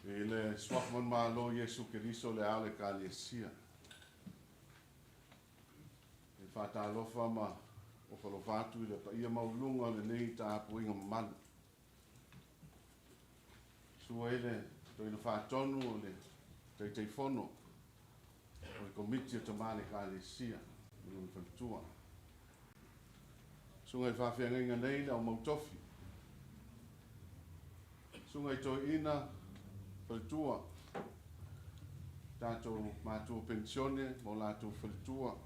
I le Suafa manumalo o Iesu Keriso le Ao o le Ekalesia, e faatalofa ma ofalofa atu i le paia maualuluga o lenei tapuaiga mamalu. Susu ai le Toeaina Faatonu o le Taitaifono o le Komiti o Tama a le Ekalesia ma lona faletua. Susuga i faafeagaiga nei le au mautofi. Susuga i toeaiina faletua, tatou matua penisione ma o latou faletua.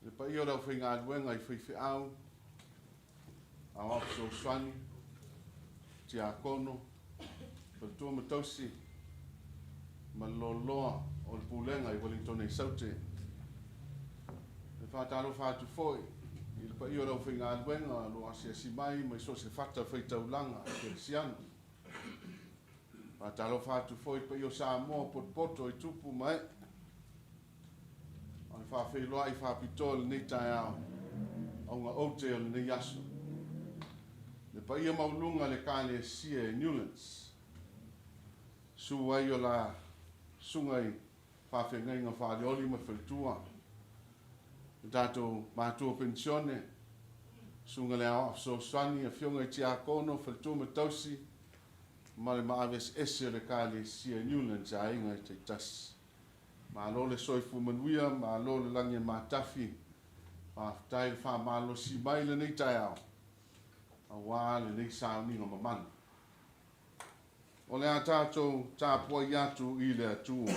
Le paia o le aufaigaluega i faifeau, aoao fesoasoani, tiakono, faletua ma tausi, ma le loaloa o le Pulega i Ueligitone i Saute. E faatalofa atu foi i le paia o le aufaigaluega o lo o asiasi mai mai so o se fata faitaulaga kerisiano. Faatalofa atu foi i le paia o Samoa potopoto i tupu ma ee. O le faafeiloai faapitoa i lenei taeao, auga oute o lenei aso. Le paia maualuga o le Ekalesia i Newlands, susu ai o la susuga i faafeagaiga faaleoli ma faletua, le tatou matua penisione, susuga i le Aoao Fesoasoani, afioga i Tiakono, faletua ma tausi, ma le maave eseese o le Ekalesia i Newlands i aiga taitasi. Malo le soifua manuia, malo le lagi e matafi, faafetai le faamalolosi mai i lenei taeao, aua lenei sauniga mamalu. O le a tatou tapuai atu i le Atua.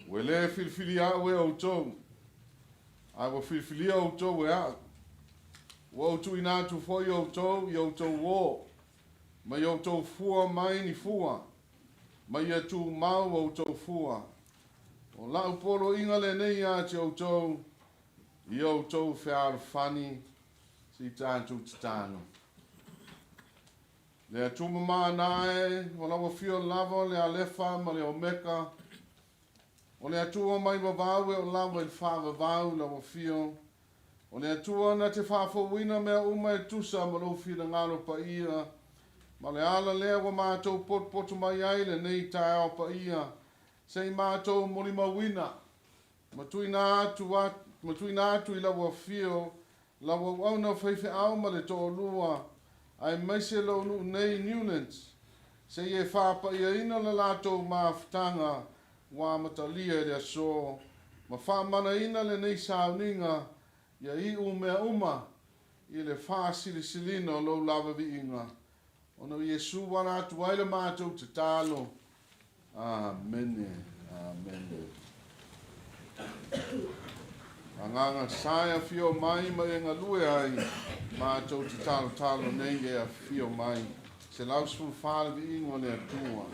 Ua le filifilia au e outou, ae ua filifilia outou e au. Ua ou tuuina atu foi outou i outou uō, ma ia outou fua mai ni fua, ma ia tumau outou fua. O lau poloaiga lenei ia te outou, ia outou fealofani. Se i tatou tatalo. Le Atua mamana e, o lau afio lava o le Alefa ma le Omeka, o le Atua mai vavau e oo lava i le faavavau lau afio, o le Atua na te faafouina mea uma e tusa ma lou finagalo paia, ma le ala lea ua matou potopoto mai ai lenei taeao paia, se i matou molimauina ma tuuina atu, ma tuuina atu i lau afio lau auauna faifeau ma le toalua, aemaise lou nuu nei i Newlands, seia e faapaiaina le latou mafutaga ua amatalia i le aso, ma faamanaina lenei sauniga ia iu mea uma i le faasilisiliina o lou lava viiga, ona o Iesu ua ala atu ai le matou tatalo. Amene. Amene. Agaga sa e afio mai ma e galue ai, matou te talotalo nei e afio mai. 114 le viiga o le Atua.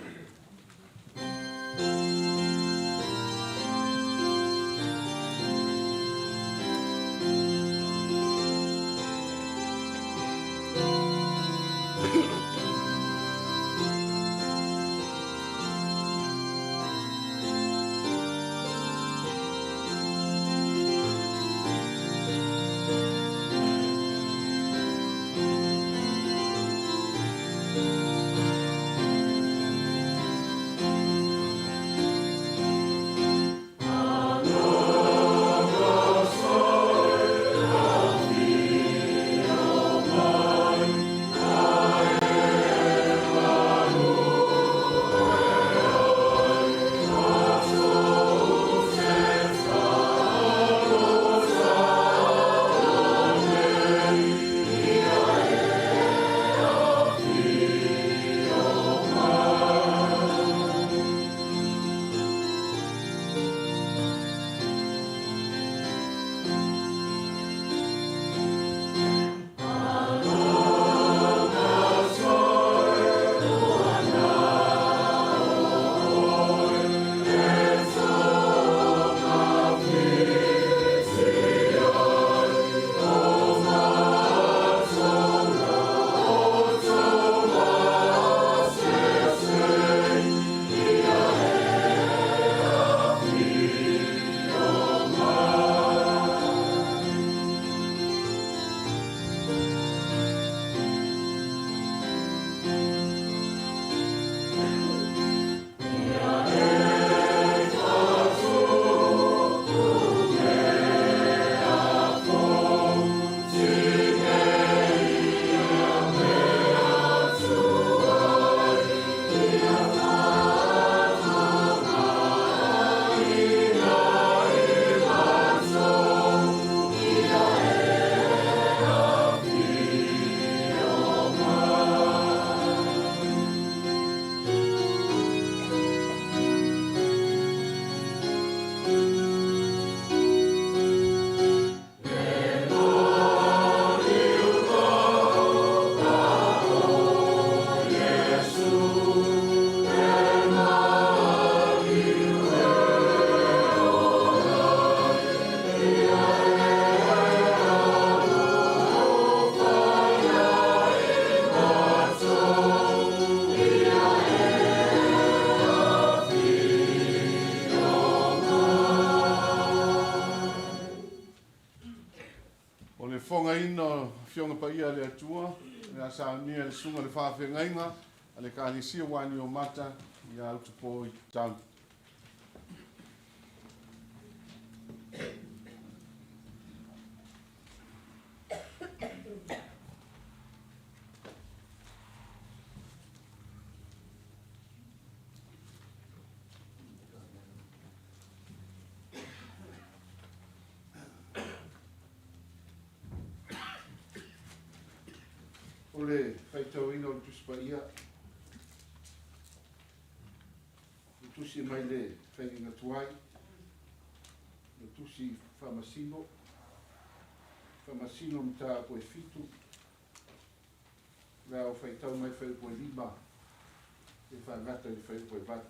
Afioga Paia a le Atua, o le a saunia e le Susuga i le Faafeagaiga a le Ekalesia ua Aniomata ia Utupoi Tau. O le faitauina o le Tusi Paia, le tusi mai le faiga tuai, le tusi faamasino, faamasino mataupu e 7, le ao faitau mai fuaiupu e 5, e faagata i le fuaiupu e 8.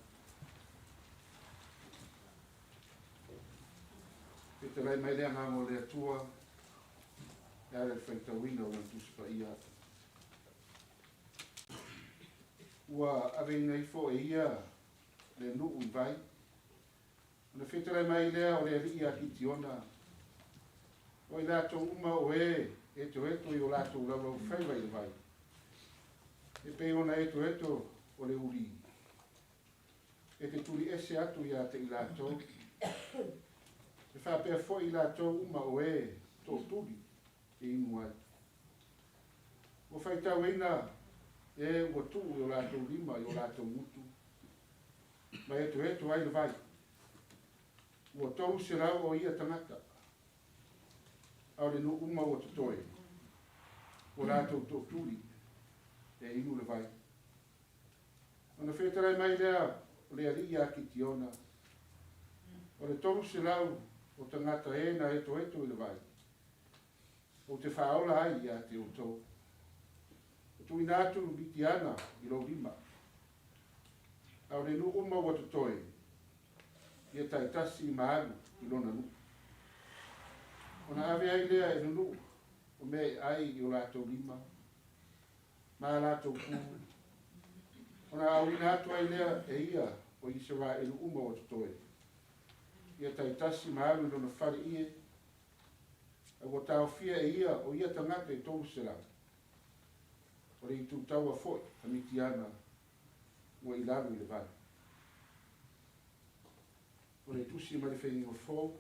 Fetalai mai le agaga o le Atua, e ala i le faitauina o lana Tusi Paia. Ua aveina ifo e ia le nuu i vai. Ona fetalai mai lea o le alii ia Kitiona, o i latou uma o e etoeto i o latou laulaufaiva i le vai, e pei ona etoeto o le uli, e te tuliese atu ia te i latou, e faapea foi i latou uma o e tootuli e inu ai. Ua faitauina e ua tuu i o latou lima i o latou gutu, ma etoeto ai le vai. Ua 300 o ia tagata, a o le nuu uma ua totoe, ua latou tootuli e inu le vai. Ona fetalai mai lea o le alii ia Kitiona, o le 300 o tagata e na etoeto i le vai, ou te faaola ai ia te outou. O tuuina atu Mitiana i lou lima, a o le nuu uma ua totoe, ia taitasi ma alu i lona nuu. Ona ave ai lea e le nuu o mea e ai i o latou lima, ma a latou pū. Ona aoina atu ai lea e ia o Isaraelu uma ua totoe, ia taitasi ma alu i lona fale ie, a ua taofia e ia o ia tagata e 300. O le itu taua foi a Mitiana ua i lalo i le vai. O le tusi mai le Faigina Fou,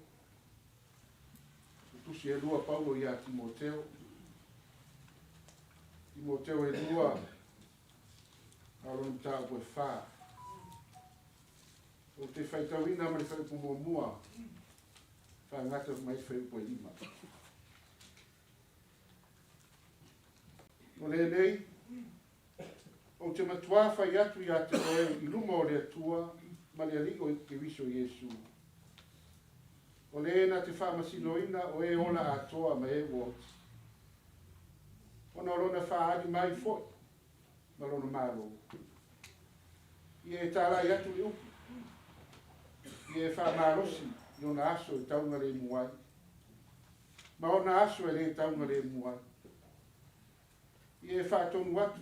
o tusi e lua Paulo ia Timoteo, Timoteo e 2, a o lona mataupu e 4. Ou te faitauina ma le fuaiupu muamua, faagata mai le fuaiupu e 5. O lenei, ou te matuā fai atu ia te oe i luma o le Atua ma le Alii o Keriso Iesu, o le na te faamasinoina o e ola atoa ma e ua oti, ona o lona faaali mai foi ma lona Malo. Ia e talai atu le upu, ia e faamalosi i ona aso e taugalemu ai, ma ona aso e le taugalemu ai. Ia e faatonu atu,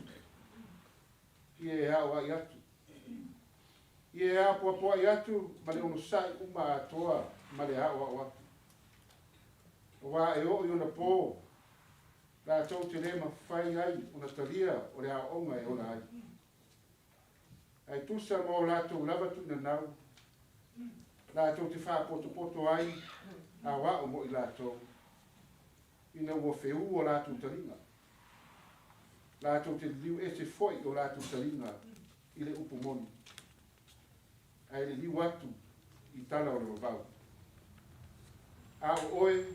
ia e aoai atu, ia e apoapoai atu ma le onosai uma atoa ma le aoao atu. Auā e oo i ona pō, latou te le mafai ai ona talia o le aoaoga e ola ai. Ae tusa ma o latou lava tuuinanau, latou te faapotopoto ai aoao mo i latou, ina ua feū o latou taliga. Latou te liliu ese foi o latou taliga i le upu moni, ae liliu atu i tala o le vavau. A o oe,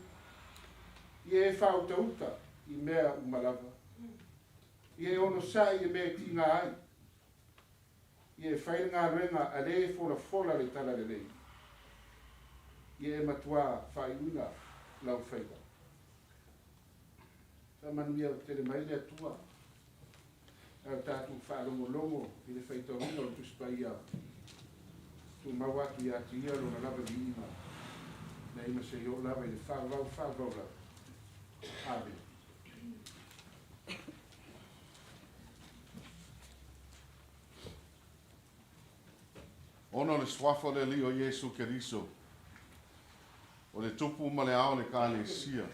ia e faautauta i mea uma lava, ia e onosai i mea e tiga ai, ia e fai le galuega a le folafola le tala lelei, ia e matuā faaiuina lau faiva. Faamanuia tele mai le Atua a o tatou faalogologo i le faitauina o le Tusi Paia, tumau atu ia te ia lona lava viiga, nei ma seia oo lava i le faavavau faavavau lava. Amene. Ona o le suafa o le Alii o Iesu Keriso, o le Tupu ma le Ao o le Ekalesia,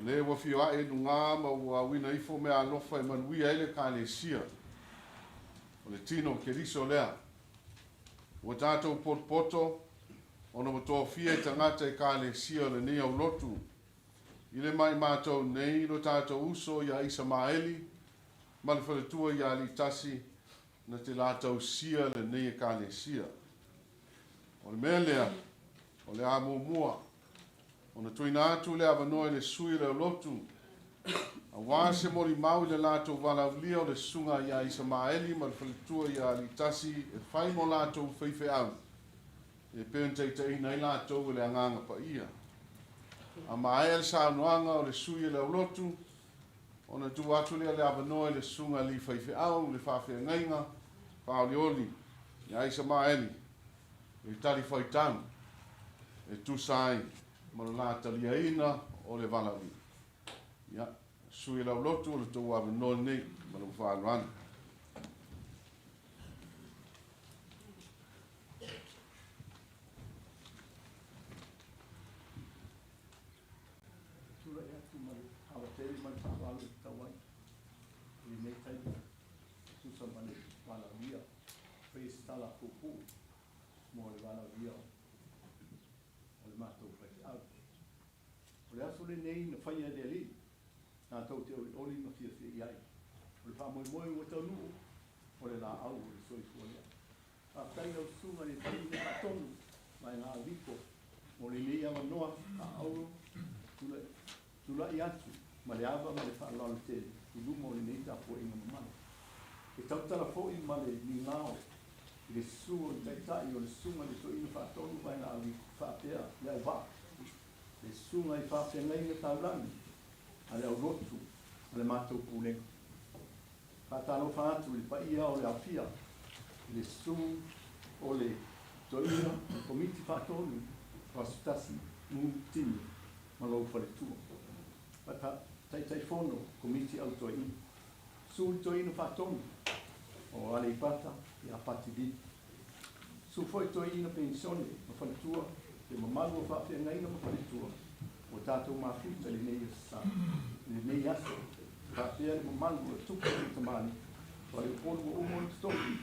O le ua fioaʻe i lugā ma ua auina ifo meaalofa e manuia ai le Ekalesia, o le tino o Keriso lea. Ua tatou potopoto ona ua tofia e tagata Ekalesia o lenei aulotu i le maʻimatou nei lo tatou uso ia Isamaeli ma le faletua ia Aliitasi na te la tausia lenei Ekalesia. O le mea lea, o le a muamua ona tuuina atu le avanoa i le sui o le aulotu, auā se molimau i le latou valaaulia o le susuga ia Isamaeli ma le faletua ia Aliitasi e fai mo latou faifeau, e pei ona taitaiina ai latou e le Agaga Paia. A maea le saunoaga o le sui o le aulotu, ona tuu atu lea o le avanoa i le susuga alii faifeau, le faafeagaiga faaolioli ia Isamaeli e talifuaitau e tusa ai ma le la taliaina o le valaauina. Ia, sui o le aulotu, o le tou avanoa lenei ma lou faaaloalo. Tulai atu ma le ava tele ma le faaaloalo e tatau ai i lenei taimi e tusa ma le valaaulia, faia se tala puupuu mo le valaaulia o le matou faifeau. O le aso lenei na faia e le Alii, tatou te olioli ma fiafia i ai. O le faamoemoe ua taunuu, o le laau o le soifua lea. Faafetai i lau susuga i le Toeaina Faatonu Vaega Aliko mo lenei avanoa faaauuro tulai atu ma le ava ma le faaaloalo tele i luma o lenei tapuaiga mamalu. E tautala foi ma le migao i le susu o le Taitai o le Susuga i le Toeaina Faatonu Vaega Aliko faapea le auvaa, le Susuga i Faafeagaiga Taulagi a le Aulotu ma le matou Pulega. Faatalofa atu i le paia o le aofia i le susu o le Toeaina o le Komiti Faatonu o Aso Tasi Mu Tini ma lou faletua. Taitaifono Komiti Au Toeaina. Susu le Toeaina Faatonu o Aleipata ia Pati Vili. Susu foi Toeaina Penisione ma faletua, le mamalu o faafeagaiga ma faletua ua tatou mafuta i lenei aso sa, i lenei aso, faapea le mamalu o tupu ma tamalii, o le Upolu ua uma ona totogi,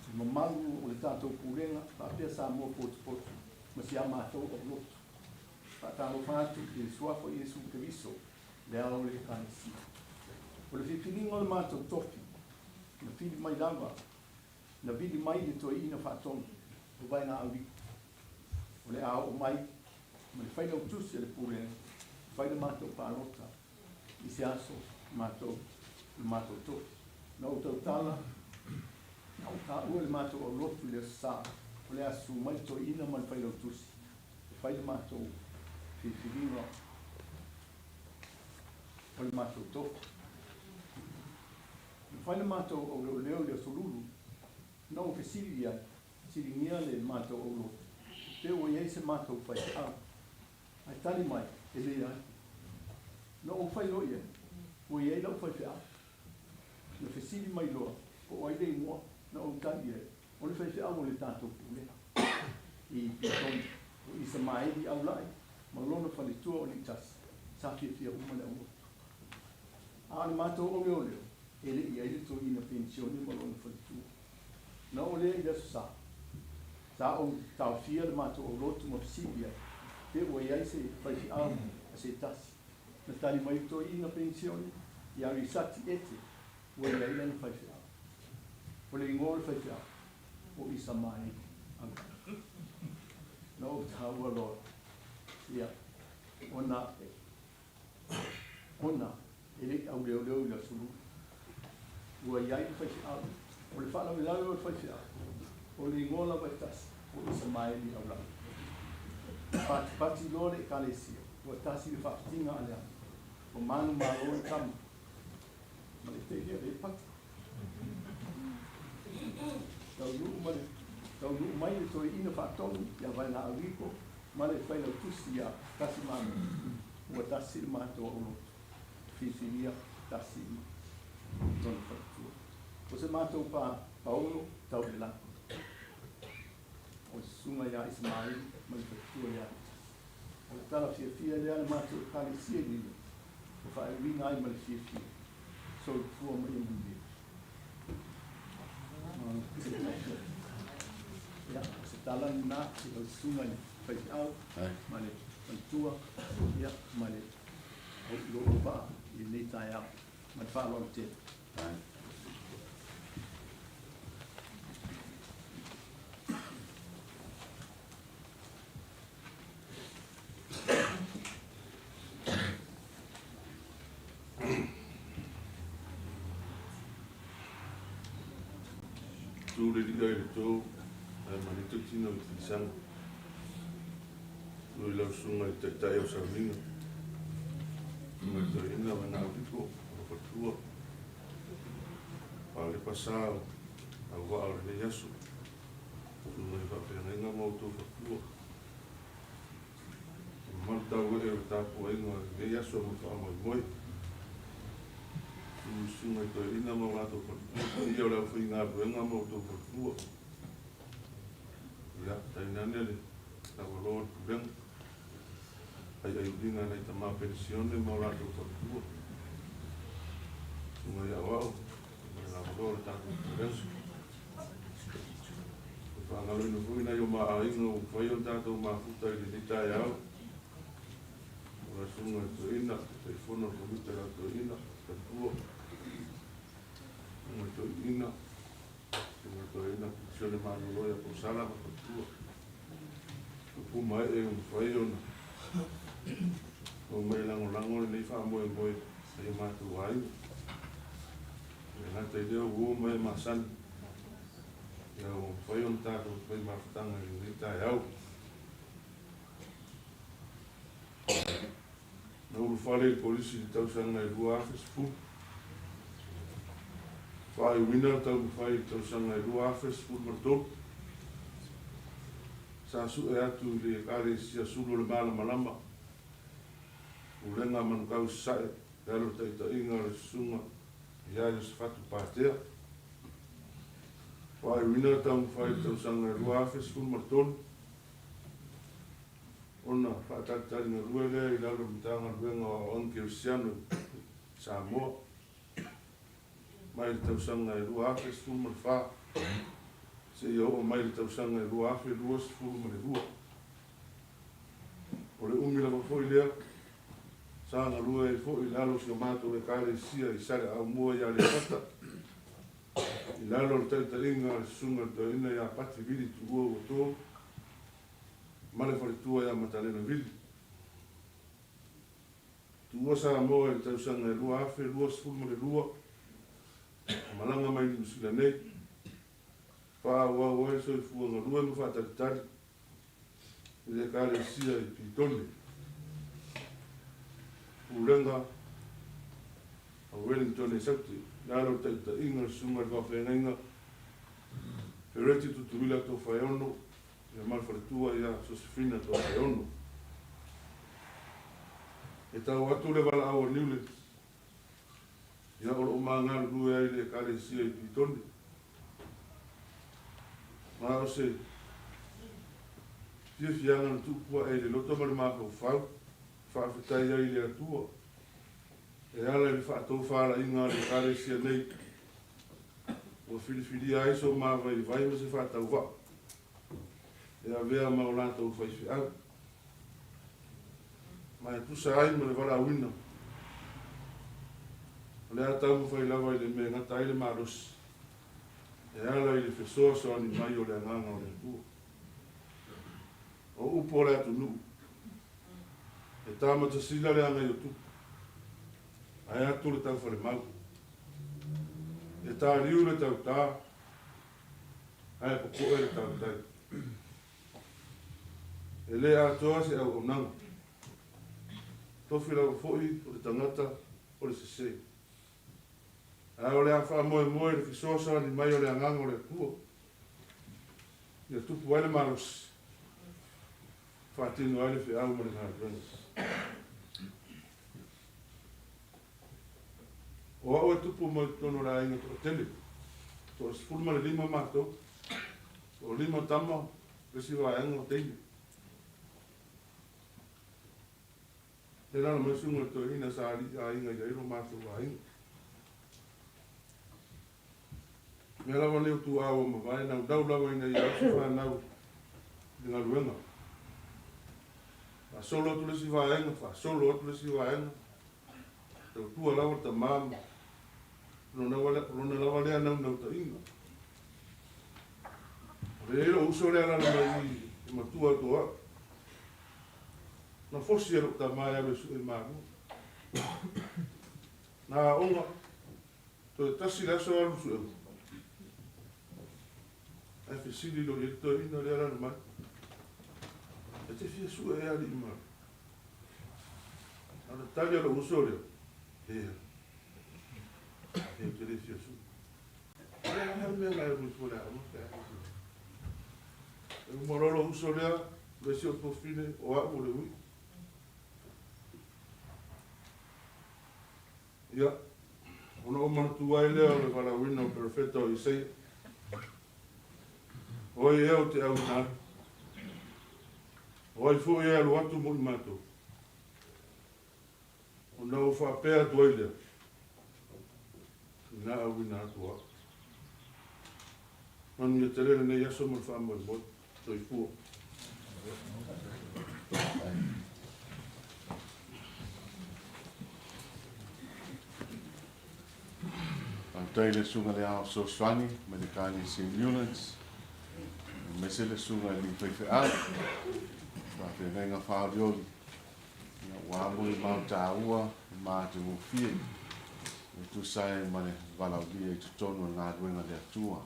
le mamalu o le tatou Pulega faapea Samoa potopoto ma si a matou aulotu. Faatalofa atu i le Suafa o Iesu Keriso, le Ao o le Ekalesia. O le filifiliga o le matou tofi, na fili mai lava, na vili mai le Toeaina Faatonu o Vaega Aulii, o le a oo mai ma le failautusi a le Pulega e fai le matou palota i se aso matou le matou tofi. Na ou tautala, na ou taua le matou aulotu i le Aso Sa, o le a susu mai le Toeaina ma le failautusi e fai le matou filifiliga o le matou tofi. Na fai le matou auleoleo i le Aso Lulu, na ou fesili i ai, Fesiligia le matou aulotu pe ua i ai se matou faifeau. Ae tali mai, E leai. Na ou fai loa i ai, Ua i ai lau faifeau. Na fesili mai loa, Po o ai le igoa? Na ou tali i ai, O le faifeau o le tatou Pulega i Pitone, o Isamaeli Aulai ma lona faletua o Liitasi, sa fiafia uma le aulotu. A o le matou auleoleo, e le i ai le toeaina penisione ma lona faletua. Na oo lea i le aso Sa, sa ou taofia le matou aulotu ma fesili ai pe ua i ai se faifeau a se tasi. Na tali mai le toeaina penisione ia Risati Ete ua i ai lana faifeau. O le igoa o le faifeau, o Isamaeli Aulai. Na ou taua loa ia ona ona e le i auleoleo i le Aso Lulu. Ua i ai le faifeau. O le faalavelave o le faifeau, o le igoa lava e tasi, o Isamaeli Aulai. Patipati loa le Ekalesia, ua tasi le faafitiga a le alo, ua manumalo le tama ma le tele a le pati. Taunuu ma le taunuu mai le toeaina faatonu ia Vaenaauiko ma le failautusi ia Tasimano, ua tasi le matou aulotu, filifilia tasi ma lona faletua. O se matou pa paolo tau le lagi, o le susuga ia Isamaeli ma le faletua ia Itasi. O le tala fiafia lea a le matou Ekalesia i Lilo. Ua faaiuina ai ma le fiafia, soifua ma ia manuia. Ia, o se tala lena i lau susuga i le faifeau ma le faletua, ia, ma le lou auvaa i lenei taeao. Ma le faaaloalo tele. Tu le li'a i le tou, ae manito tino i filisaga. Tu i lau susuga i le Taitai o Sauniga, Susuga i Toeaina ma Naulipo, o Fatua, Palepa Sa o Auvaa o lenei aso, Susuga i Faafeagaiga ma outou Fatua. Mamalu tauee o le tapuaiga i lenei aso ma le faamoemoe. Susu i susuga i toeaiina ma o latou faletua, paia o le aufaigaluega ma outou faletua. Ia, tainane le lavaloa o le pulega, aiaiuliga a nai tama penisione ma o latou faletua. Susuga i aoao ma le lavaloa o le tatou pulega. E faagaloina foi nai o ma aiga ua mafai ona tatou mafuta i lenei taeao. O le Susuga i le Toeaina, Taitaifono o le Komiti a le Au Toeaina, Faletua, Susuga i le Toeaina, Susuga i le Toeaina Sione Malolo ia Pausala ma Faletua. Tupu ma ee ua mafai ona omai e lagolago lenei faamoemoe nai o matou aiga. E le gata i lea ua uo ma e masani, ia ua mafai ona tatou fai mafutaga i lenei taeao. Na ulufale i le Kolisi i le tausaga e 2010. Faaiuina le taumafai i le tausaga e 2013. Sa sue atu i le Ekalesia Sulu o le Malamalama, Pulega a Manukau i Sasae, i lalo o le taitaiga o le Susuga ia Iosefatu Patea. Faaiuina le taumafai i le tausaga e 2013, ona faatalitali galue lea i lalo o le Matagaluega o Aoaoga Kerisiano i Samoa, mai le tausaga e 2014 seia oo mai le tausaga e 2022. O le umi lava foi lea sa galue ai foi i lalo o si o matou Ekalesia i Saleaaumua i Aleipata, i lalo o le taitaiga a le Susuga i le Toeaina ia Pati Vili Tuua Uato ma le faletua ia Matalena Vili. Tuua Samoa i le tausaga e 2022, malaga mai Niu Sila nei, faaauau ai le soifua galue ma faatalitali i le Ekalesia i Pitone, Pulega a Wellington e Saute, i lalo o le taitaiga a le Susuga i le Faafeagaiga Fereti Tutuila Tofaeono ia ma le faletua ia Sosefina Tofaeono. E tau atu le valaau a Niule ia o lo o ma galulue ai le Ekalesia i Pitone. Ma o se fiafiaga na tupu ae i le loto ma le mafaufau, faafetai ai i le Atua e ala i le faatofalaiga a le Ekalesia nei, ua filifilia ai so ma vaivai ma se faatauvaa e avea ma o latou faifeau, ma e tusa ai ma le valaauina, o le a taumafai lava i le mea e gata ai le malosi, e ala i le fesoasoani mai o le Agaga o le Atua. O upu o le atunuu, e ta matasila le agai o tupu, ae atu le taufalemau. E tāliu le tautā, ae popoe le tautai. E le atoa se auaunaga. Tofi lava foi o le tagata o le sese. Ae o le a faamoemoe i le fesoasoani mai o le Agaga o le Atua, ia tupu ai le malosi, faatino ai le feau ma le galuega. O au e tupu mai totonu o le aiga toatele, toa 15 matou, toalima tama, le isi vaega o teine. E alaala mai le susuga i le toeaina sa alii aiga i ai lo matou aiga. O mea lava nei o tuaa ua mavae, e naunau lava ina ia alu se fanau i le galuega. Faasolo atu le isi vaega, faasolo atu le isi vaega, tautua lava le tama ma lona lava lea naunautaiga. O lea e i ai lou uso lea e alaala mai i i e matua atu o au. Na fosi e lou tama e alu e sue i Malua. Na aoga, toe tasi le aso alu suega. Ae fesili loa i ai le toeaina lea e alaala mai, E te fia sue ea alii Malua? A o le tali a lou uso lea, Ea, ou te le fia sue. O le a le mea na e alu ai fua i le aoga pe a e le fia sue? E uma loa lou uso lea, le isi ou tuafafine, o au o le ui. Ia, ona ou manatua ai lea o le valaauina o Perofeta o Isaia, O ai ea ou te auina atu? O ai foi e alu atu mo i matou? Ona ou faapea atu ai lea, Ina auina atu au. Manuia tele lenei aso ma le faamoemoe. Soifua. Faafetai i le Susuga i le Ao Fesoasoani mai le Ekalesia i Newlands, aemaise le Susuga i le Faifeau, faafeagaiga faaolioli, ua amo le mau taua ma matagofie e tusa ai ma le valaaulia i totonu o le galuega a le Atua.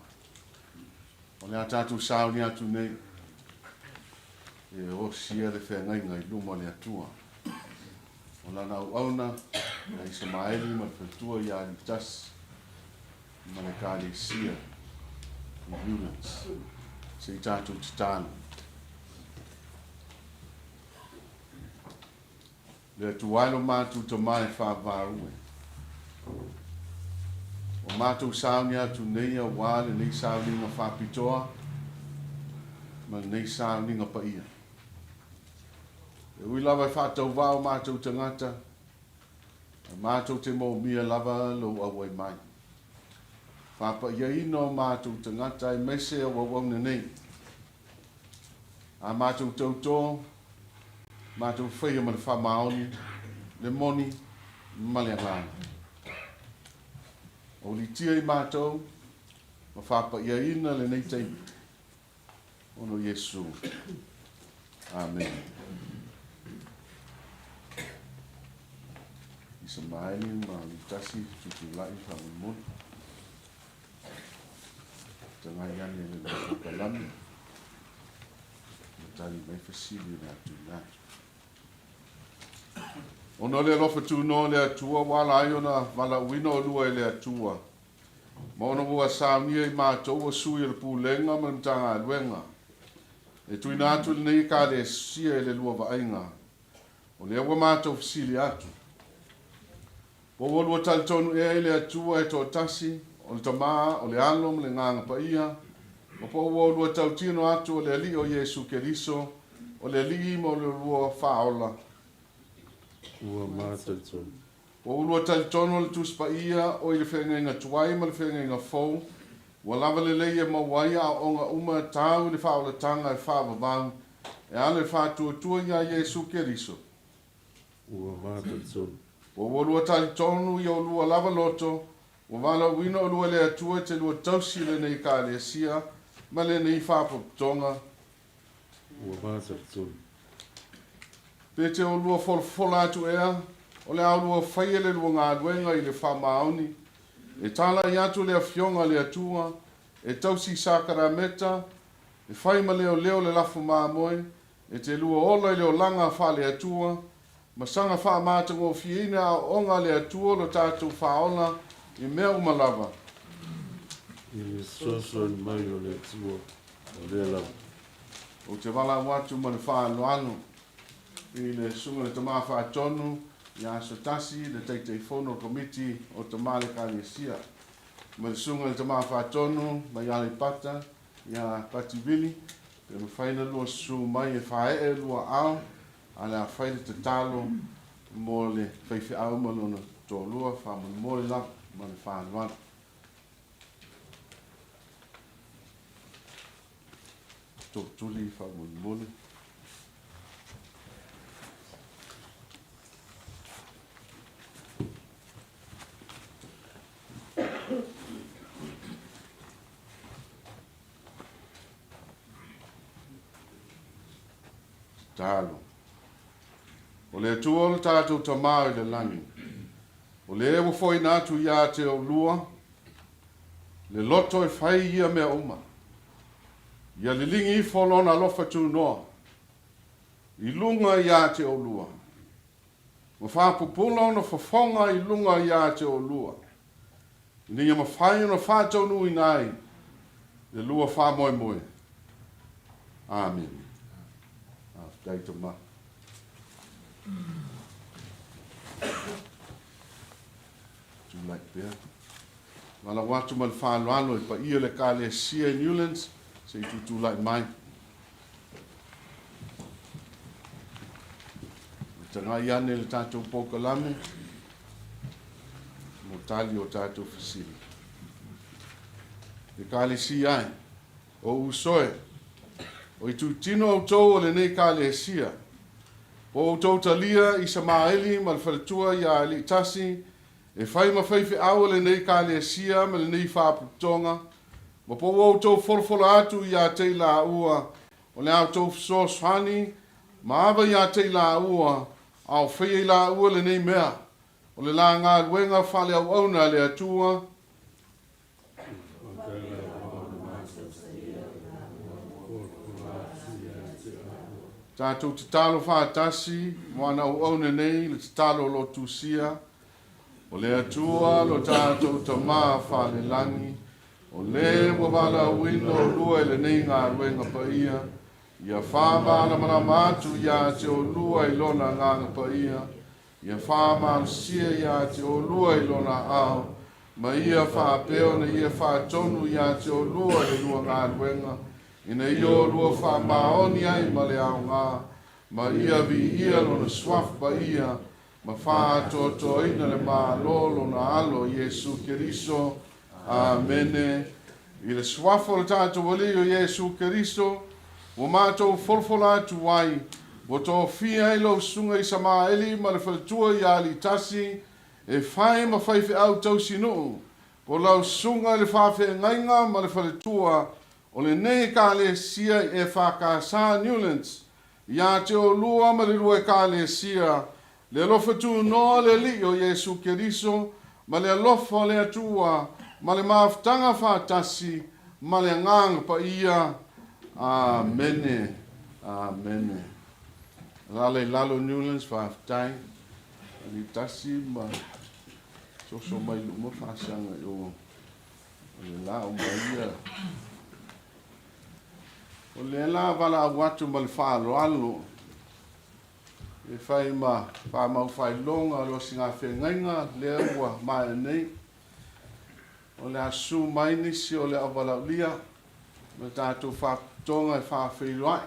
O le a tatou sauni atu nei e osia le feagaiga i luma o le Atua. O lana auauna ia Isamaeli ma le faletua ia Alitasi ma le Ekalesia i Newlands. Se i tatou tatalo. Le Atua e lo matou Tama e faavaue. Ua matou sauni atu nei auā lenei sauniga faapitoa ma lenei sauniga paia. E ui lava e faatauvaa o matou tagata, ae matou te moomia lava lou auai mai. Faapaiaina o matou tagata aemaise au auauna nei. A matou tautō, matou faia ma le faamaoni, le moni ma le agaga. Aulitia i matou ma faapaiaina lenei taimi, ona o Iesu. Amene. Isamaeli ma Alutasi tutulai faamolemole. Tagai ane i le lua polokalame ma tali mai fesili o le a tuuina atu. Ona o le alofa tunoa o le Atua ua ala ai ona valaauina olua e le Atua, ma ona ua saunia i matou o sui o le Pulega ma le Matagaluega, e tuuina atu i lenei Ekalesia i le lua vaaiga, o lea ua matou fesili atu. Po ua lua talitonu ea i le Atua e toatasi, o le Tama, o le Alo ma le Agaga Paia, ma po ua lua tautino atu o le Alii o Iesu Keriso, o le Alii ma o le lua Faaola? Ua ma talitonu. Po ua lua talitonu o le Tusi Paia o i le Feagaiga Tuai ma le Feagaiga Fou, ua lava lelei e maua ai aoaoga uma tau i le faaolataga e faavavau e ala i le faatuatua iā Iesu Keriso? Ua ma talitonu. Ua ua lua talitonu i olua lava loto, ua valaauina olua e le Atua e te lua tausi i lenei Ekalesia ma lenei faapotopotoga. Ua ma talitonu. Pe te olua folafola atu ea, o le a olua faia le lua galuega i le faamaoni, e talai atu le Afioga a le Atua, e tausi i sakarameta, e fai ma leoleo le lafo mamoe, E te lua ola i le olaga faale-Atua, ma saga faamatagofieina aoaoga a le Atua lo tatou faaola i mea uma lava. I le fesoasoani mai o le Atua, o lea lava. Ou te valaau atu ma le faaaloalo i le Susuga i le Tama Faatonu ia Asotasi, le Taitaifono o le Komiti o Tama a le Ekalesia, ma le Susuga i le Tama Faatonu mai Aleipata ia Pati Vili, Pe mafai ona lua susu mai e faaee lua ao, a le a fai le tatalo mo le faifeau ma lona toalua, faamolemole lava ma le faaaloalo. Tootuli faamolemole. Tatalo. O le Atua o le tatou Tama i le lagi, o le ua foaiina atu ia te oulua le loto e fai ia mea uma, ia liligi ifo Lona alofa tunoa i luga ia te oulua, ma faapupula ona fofoga i luga ia te oulua, ina ia mafai ona faataunuuina ai le lua faamoemoe. Amene. Faafetai Tama. Tulai pea. Valaau atu ma le faaaloalo i paia o le Ekalesia i Newlands, se i tutulai mai. Tagai ane le tatou polokalame mo tali o tatou fesili. Ekalesia e, o uso e, o itutino outou o lenei Ekalesia, po o outou talia i Samaeli ma le faletua ia Aliitasi e fai ma faifeau o lenei Ekalesia ma lenei Faapotopotoga, ma po ua outou folafola atu ia te i laua o le a outou fesoasoani ma ava ia te i laua, a o faia i laua lenei mea, o le la galuega faaleauauna a le Atua. Tatou tatalo faatasi mo ana auauna nei le tatalo o lo o tusia, O le Atua lo tatou Tama falelagi, o le ua valaauina oulua i lenei galuega paia, ia faamalamalama atu ia te oulua i Lona Agaga Paia, ia faamalosia ia te oulua i Lona aao, ma ia faapea ona ia faatonu ia te oulua le lua galuega, ina ia oulua faamaoni ai ma le aoga, ma ia viia Lona Suafa Paia, ma faaatoatoaina le Malo Lona Alo Iesu Keriso. Amene. I le Suafa o le tatou Alii o Iesu Keriso, ua matou folafola atu ai, ua tofia ai lou susuga i Samaeli ma le faletua ia Aliitasi, e fai ma faifeau tausinuu, po lau susuga i le faafeagaiga ma le faletua o lenei Ekalesia i EFKS Newlands, Ia te oulua ma le lua Ekalesia, le alofa tunoa o le Alii o Iesu Keriso, ma le alofa o le Atua, ma le mafutaga faatasi, ma le Agaga Paia. Amene. Amene. Alaala i lalo Newlands, faafetai. Alii tasi ma soso mai luma faasaga i o le la o mai ia. O lea la valaau atu ma le faaaloalo e fai ma faamau faailoga o le osigafeagaiga lea ua maea nei. O le a susu mai nisi o le auvalaaulia ma le tatou faapitoga e faafeiloai,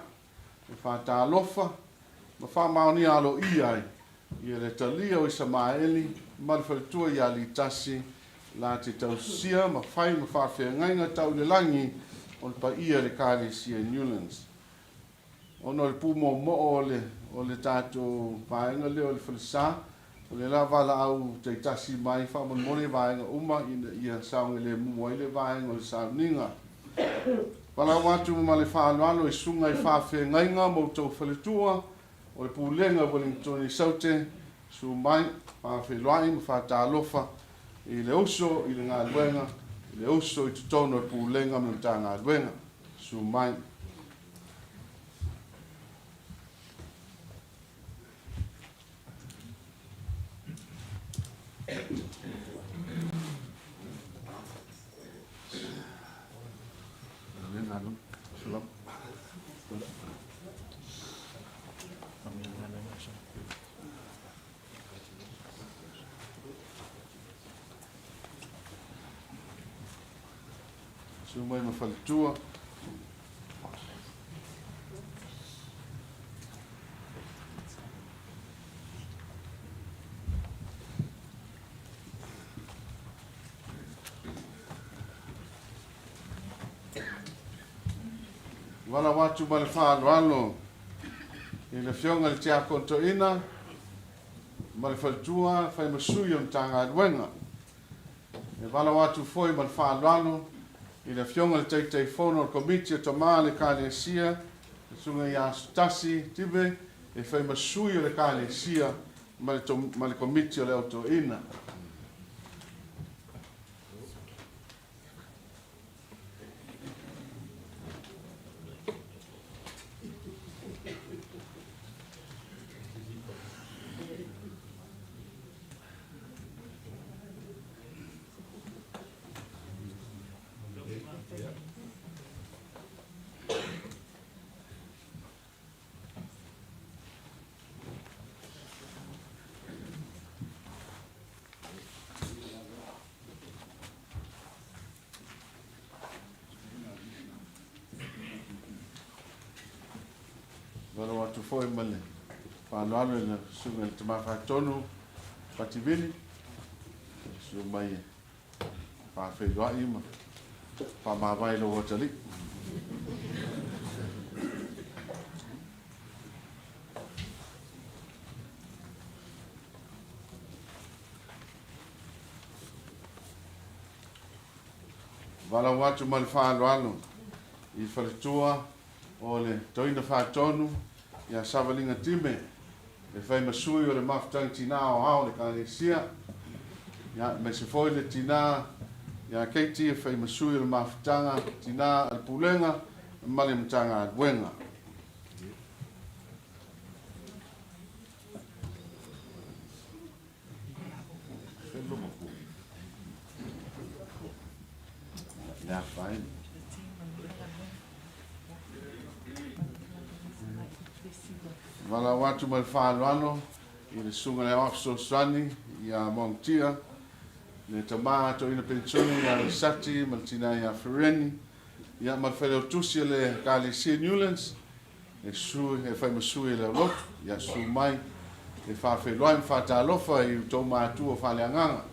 e faatalofa ma faamaonia aloaia ai ia le talia o Isamaeli ma le faletua ia Alitasi la te tausia ma fai ma faafeagaiga tau i le lagi o le paia i le Ekalesia i Newlands. Ona o le pumoomoo o le o le tatou vaega lea o le falesa, o lea la valaau taitasi mai faamolemole vaega uma ina ia saogalemu ai le vaega o le sauniga. Valaau atu ma le faaaloalo i susuga i faafeagaiga ma outou faletua o le Pulega Wellingtoni Saute, susu mai, faafeiloai ma faatalofa i le uso i le galuega, i le uso i totonu o le Pulega ma le Matagaluega. Susu mai. Susu mai ma faletua. Valaau atu ma le faaaloalo i le Afioga i le Tiakono Toeaina ma le faletua fai ma sui o le Matagaluega. E valaau atu foi ma le faaaloalo i le Afioga i le Taitaifono o le Komiti o Tama a le Ekalesia, le Susuga ia Asotasi Tive, e fai ma sui o le Ekalesia ma le Komiti o le Au Toeaina. Valaau atu foi ma le faaaloalo i le Susuga i le Tama Faatonu Pativili, susu mai e faafeiloai ma faamavae i lou atalii. Valaau atu ma le faaaloalo i faletua o le Toeaina Faatonu ia Savaliga Time e fai ma sui o le Mafutaga Tinã Aoao o le Ekalesia, ia, aemaise foi le tinã ia Katie e fai ma sui o le Mafutaga Tinã a le Pulega ma le Matagaluega. Valaau atu ma le faaaloalo i le Susuga i le Aoao Fesoasoani ia Maotia, le tama toeaina penisione ia Lisati ma le tina ia Fereni, ia ma le Failautusi o le Ekalesia Newlands, E sui, e fai ma sui e le aulotu, ia susu mai e faafeiloai ma faatalofa i outou matua faaleagaga.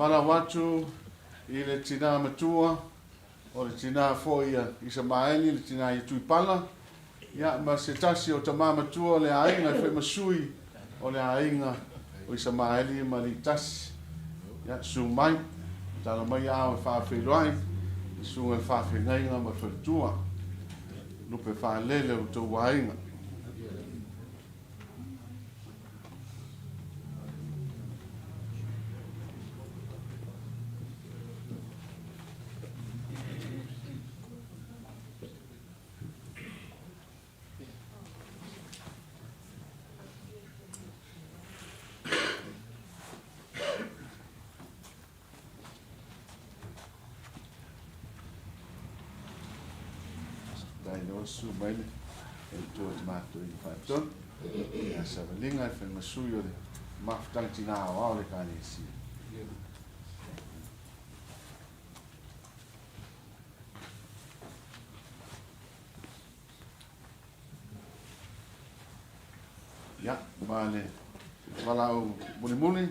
Valaau atu i le tinā matua, o le tinā foi ia Isamaeli, le tinā ia Tuipala, ia ma se tasi o tamā matua o le aiga e fai ma sui o le aiga o Isamaeli ma Alii-tasi. Ia, susu mai, tala mai ao e faafeiloai, le susuga i le faafeagaiga ma le faletua, lupe faalele o outou aiga. Dai lea susu mai le faletua o matou i le faatonu ia savaliga e fai ma sui o le mafutaga tina aoao o le Ekalesia. Ia, ma le valaau mulimuli,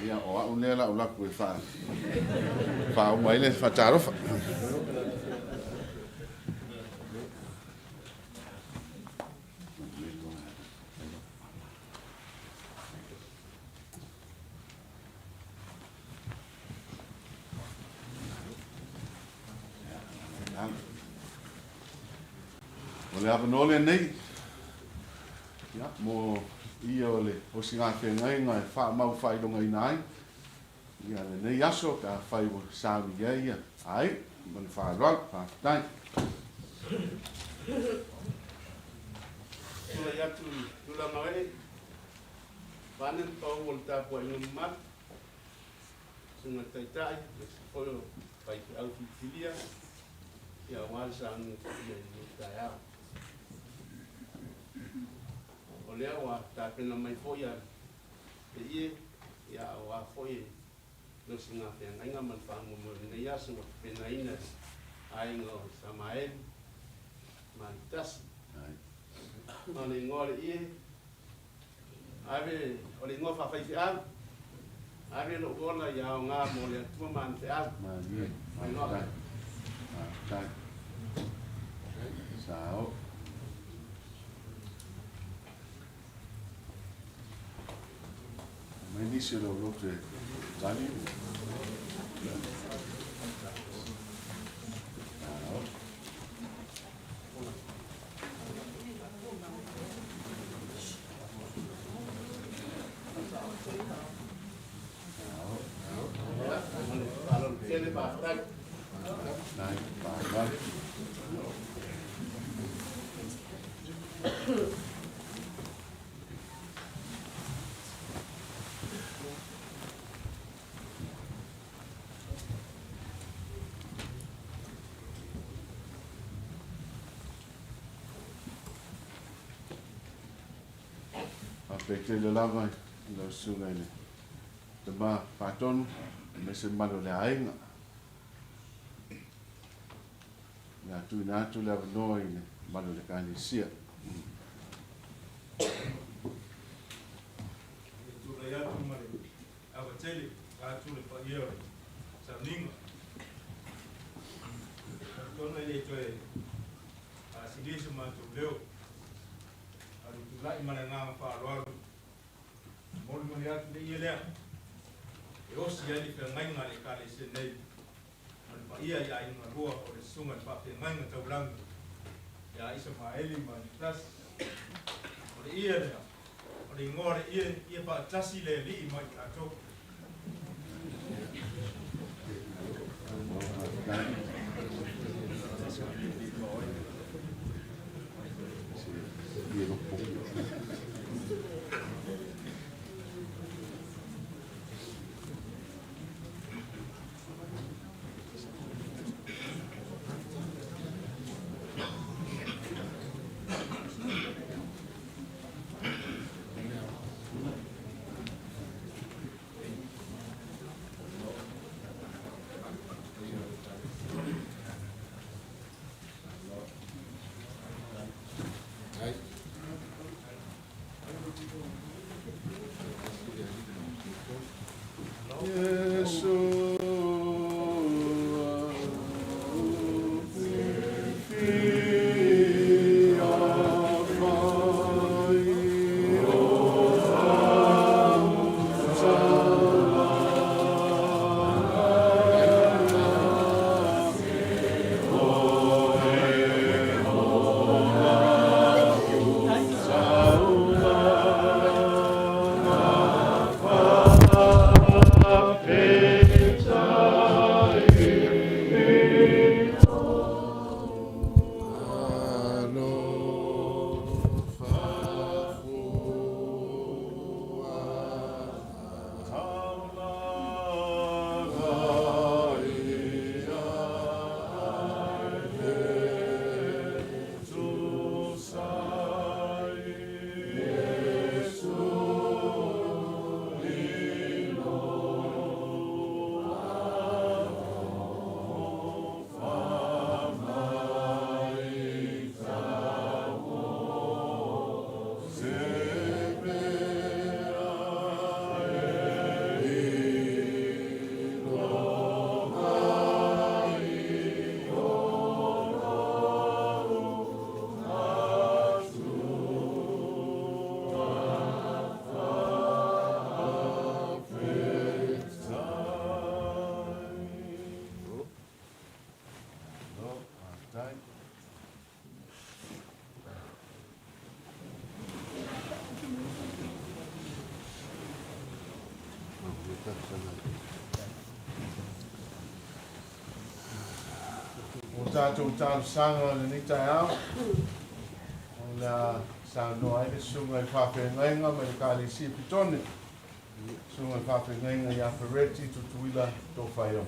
ia, o au lea la ou alu atu e faauma ai le faatalofa. O le avanoa lenei, ia, mo ia o le osigafeagaiga e faamau faailogaina ai ia lenei aso pe afai ua sauni i ai ia ai ma le faaaloalo. Faafetai. Tulai atu i tulaga e. Vaeane le pau o le tapuaiga mamalu, susuga i le Taitai, aemaise foi o faifeau filifilia, ia aua le sauniga paia i lenei taeao. O lea ua tapena mai foi a le ie, ia aua foi e le osigafeagaiga ma le faamoemoe o lenei aso ua tapenaina e aiga o Samaeli ma Alitasi. O le igoa o le ie, ave, o le igoa faafaifeau, ave lou ola ia aoga mo le Atua ma ana feau. Malie. Faafetai. Faafetai. Sao. Aumai nisi o le aulotu e tali. Sao. Faafetai tele lava i lau Susuga i le Tama Faatonu aemaise le mamalu o le aiga. O le a tuuina atu le avanoa i le mamalu o le Ekalesia. E tulai atu ma le ava tele vaeatu le paia o le sauniga. Talitonu e le toe faasilia so matou leo, a o le tulai ma le agaga faaaloalo e molimoli atu le ie lea e osi ai le feagaiga a le Ekalesia nei ma le paia i aiga lua o le Susuga i le Faafeagaiga Taulagi ia Isamaeli ma Niklasi. O le ie lea, o le igoa o le ie, ia faatasi le Alii ma i tatou. O tatou talosaga i lenei taeao, o le a saunoa ai le Susuga i le Faafeagaiga mai le Ekalesia Pitone. Susuga i le Faafeagaiga ia Fereti Tutuila Tofaeono.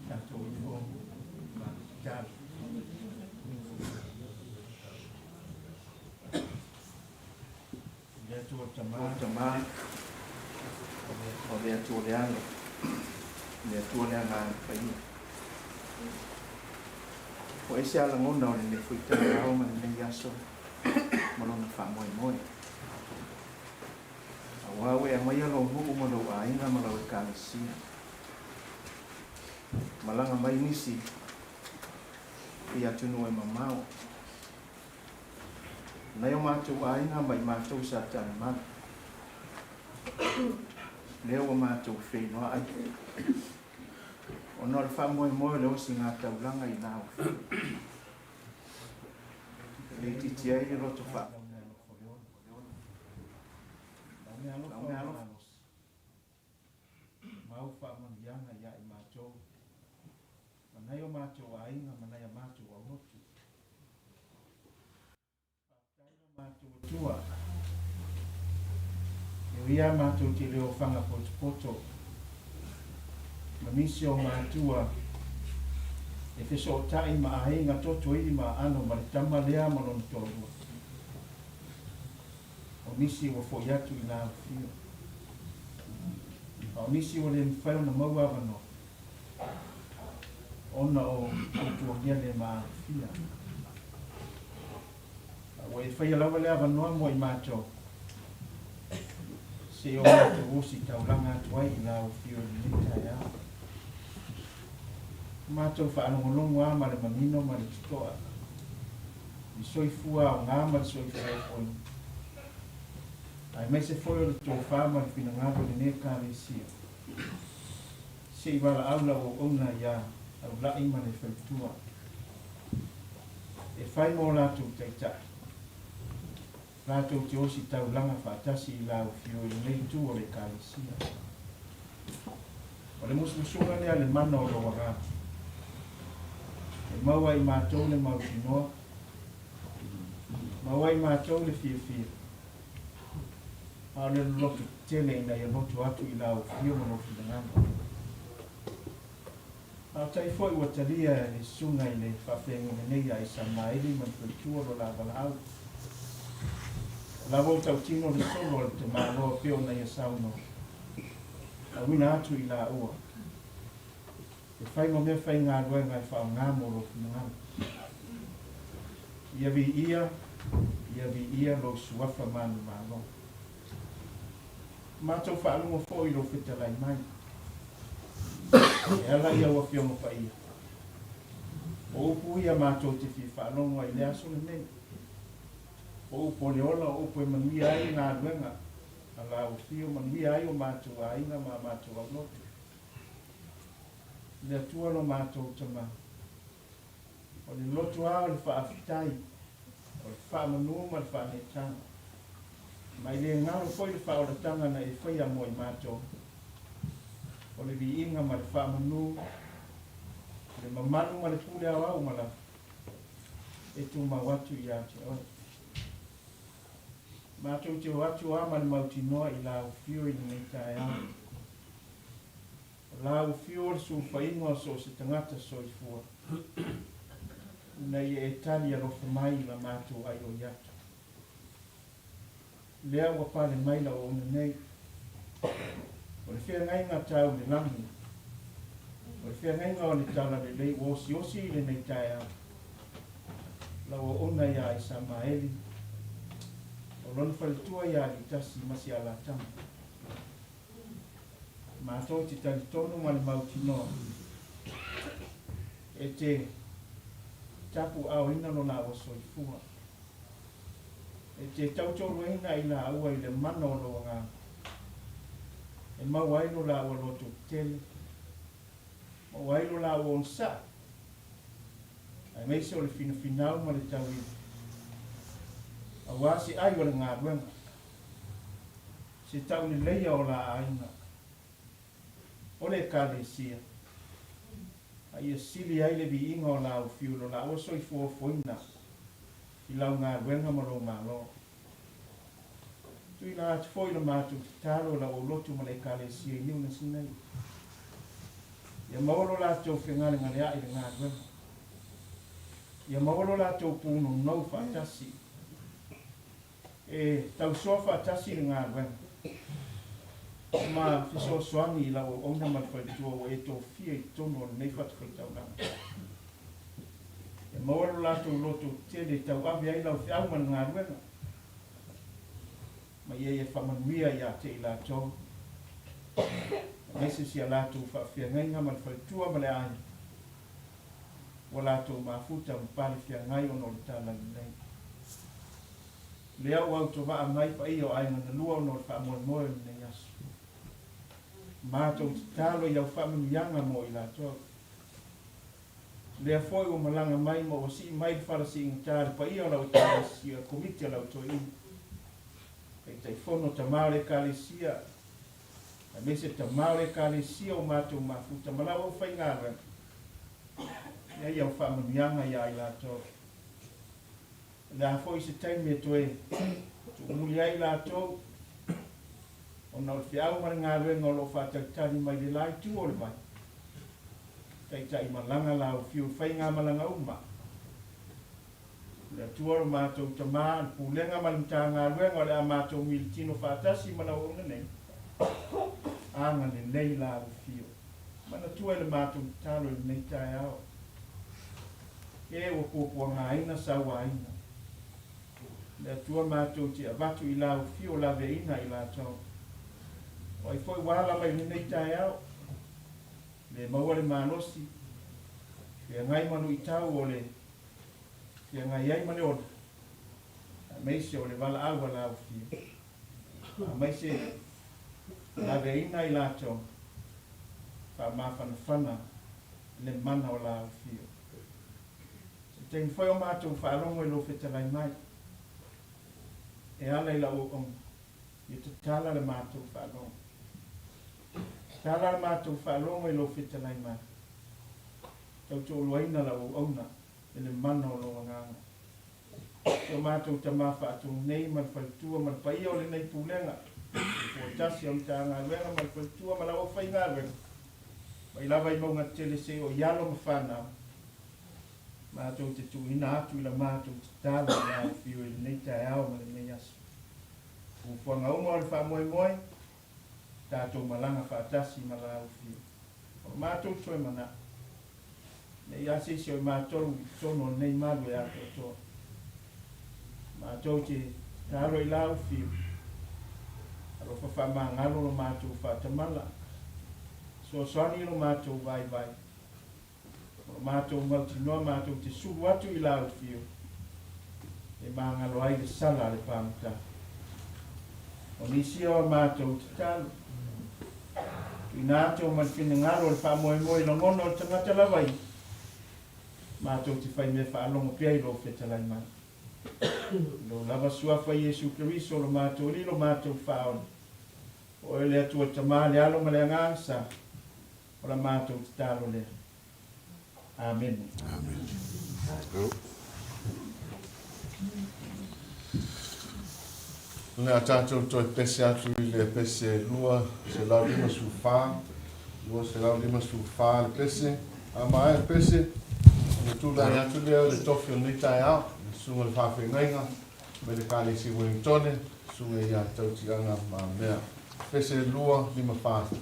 Tatou ifo ma tatalo. Le Atua Tama, Tama, o le Atua le Alo, le Atua le Agaga Paia. Ua ese a lagona o lenei foi taeao ma lenei aso ma lona faamoemoe. Aua ua e aumaia lou nuu ma lou aiga ma lau Ekalesia. Malaga mai nisi i atunuu e mamao. Nai o matou aiga ma i matou sa talimanu. Lea ua matou feinoai ona o le faamoemoe o le osiga taulaga i la afio. E le itiiti ai le loto faalaumea alofa malosi. Mau faamanuiaga ia i matou ma nai o matou aiga ma nai a matou aulotu. Faafetai lo matou Atua, e ui a matou te le ofaga potopoto ma nisi o matua e fesootai ma aiga toto ili ma aano ma le tama lea ma lona toalua. O nisi ua foi atu i la afio, a o nisi ua le mafai ona maua avanoa ona o fautuagia le maalofia. A ua e faia lava le avanoa mo i matou, se i o matou osi taulaga atu ai i la afio i lenei taeao. Matou faalogologo a ma le manino ma le totoa i soifua aoga ma le soifua ofoina, aemaise foi o le tofa ma le finagalo i lenei Ekalesia. Se i valaau lau auauna ia Aulai ma le faletua e fai mo latou taitai, latou te ositaulaga faatasi i la afio i lenei itu o le Ekalesia. O le musumusuga lea a le mana o lou agaga, e maua ai matou le mautinoa, maua ai matou le fiafia, a o le loloto tetele ina ia loto atu i la afio ma lou finagalo. Faafetai foi ua talia e le susuga i le faafeagaiga nei ia Isamaeli ma le faletua lo la valaau. O la ua ou tautino le solo a le tamaloa pei ona ia saunoa, auina atu i laua e fai ma mea faigaluega e faaaoga mo lou finagalo. Ia viia, ia viia lou suafa manumalo. Matou faalogo foi i lou fetalai mai. E ala i au Afioga Paia. O upu ia matou te fia faalogo ai i le aso lenei. O upu o le ola, o upu e manuia ai le galuega a lau Afio, manuia ai o matou aiga ma a matou aulotu. Le Atua lo matou Tama, o le loto a o le faafetai, o le faamanu ma le faaneetaga. Ma e le galo foi le faaolataga na e faia mo i matou, o le viiga ma le faamanu, le mamalu ma le pule aoao uma lava, e tumau atu ia te oe. Matou te o atu a ma le mautinoa i lau afio i lenei taeao. O lau afio o le sulufaiga o so o se tagata soifua, ina ia e tali alofa mai i la matou aioi atu. Lea ua pale mai lau auauna nei. O le feagaiga tau i le lagi, o le feagaiga o le talalelei ua osiosi i lenei taeao. Lau auauna iā Isamaeli, o lona faletua iā Litasi ma si Alatama. Matou te talitonu ma le mautinoa e te tapuaaoina lo laua soifua. E te tautoaluaina i laua i le mana o lou agaga, e maua ai lo laua loto tetele, maua ai lo laua onosai, aemaise o le finafinau ma le tauivi, aua se ai o le galuega, se tauleleia o la aiga. o le Ekalesia, a ia sili ai le viiga o lau fiu i lo laua soifua ofoina i lau galuega ma lou Malo. Tuuina atu foi la matou tatalo i lau aulotu ma le Ekalesia i Niunasi nei, ia maua lo latou fegalegalea'i i le galuega, ia maua lo latou punonou faatasi e tausoa faatasi le galuega ma fesoasoani i lau auauna ma le faletua ua e tofia i totonu o lenei fatafaitaulaga. Ia maua lo latou loto tele e tauave ai lau feau ma le galuega, ma ia ia faamanuia ia te i latou, aemaise si a latou faafeagaiga ma le faletua ma le aiga ua latou mafuta ma pale feagai ona o le talalelei. Lea ua autovaa mai paia o aiga na lua ona o le faamoemoe o lenei aso. Matou tatalo i au faamanuiaga mo i latou. Lea foi ua malaga mai ma ua sii mai le fala siigatā le paia o lau Ekalesia, Komiti a lau Toeaina, Taitaifono, Tama o le Ekalesia, aemaise Tama o le Ekalesia ua matou mafuta ma lau aufaigaluega, i ai au faamanuiaga ia i latou. O le a foi se taimi e toe tuumuli ai i latou, ona o le feau ma le galuega o lo o faatalitali mai le la itu o le vai, taitai malaga laufiu i faigamalaga uma. O le Atua lo matou Tama, le Pulega ma le Matagaluega o le a matou militino faatasi ma lau auauna nei, agalelei laufiu. Manatua i le matou tatalo i lenei taeao, e ua puapuagaina sauaina. Le Atua matou te avatu i lau afio laveaiina i latou. O ai foi ua ala mai i lenei taeao, le maua le malosi, feagai ma luitau o le feagai ai ma le ola, aemaise o le valaau a lau afio. Aemaise laveaiina i latou, faamafanafana le mana o lau afio. Se taimi foi o matou faalogo i lou fetalai mai, e ala i lau auauna, ia tatala le matou faalogo. Tatala le matou faalogo i lou fetalai mai, tautoaluaina lau auauna e le mana o lou agaga. Si o matou tama faatonu nei ma le faletua ma le paia o lenei pulega, ua tasi o Matagaluega ma le faletua ma lau aufaigaluega, mai lava i mauga tetele seia o i alo ma fanau, matou te tuuina atu i la matou tatalo i le afifio i lenei taeao ma lenei aso. Fuafuaga uma o le faamoemoe, tatou malaga faatasi ma la afifio. O lo matou toe manao, ne i a se isi o i matou i totonu o lenei malu e atoatoa. Matou te tatalo i la afifio, alofa faamagalo lo matou faatamala, fesoasoani lo matou vaivai, o lo matou mautinoa matou te sulu atu i la afifio, e magalo ai le sala a le pagota. O nisi o a matou tatalo, tuuina atu ma le finagalo o le faamoemoe i lagona o le tagata lava ia, matou te faimea faalogo pea i lou fetalai mai. I lou lava suafa Iesu Keriso lo matou Alii lo matou Faaola, o oe le Atua Tama, le Alo ma le Agaga Sa, o la matou tatalo lea. Amene. Amene. O le a tatou toe pese atu i le pese 254, 254 le pese. A maea le pese, ona tulai atu lea o le tofi o lenei taeao, le susuga i le faafeagaiga mai le Ekalesia i Ueligitone, le susuga ia Tautiaga Mamea. Pese 254.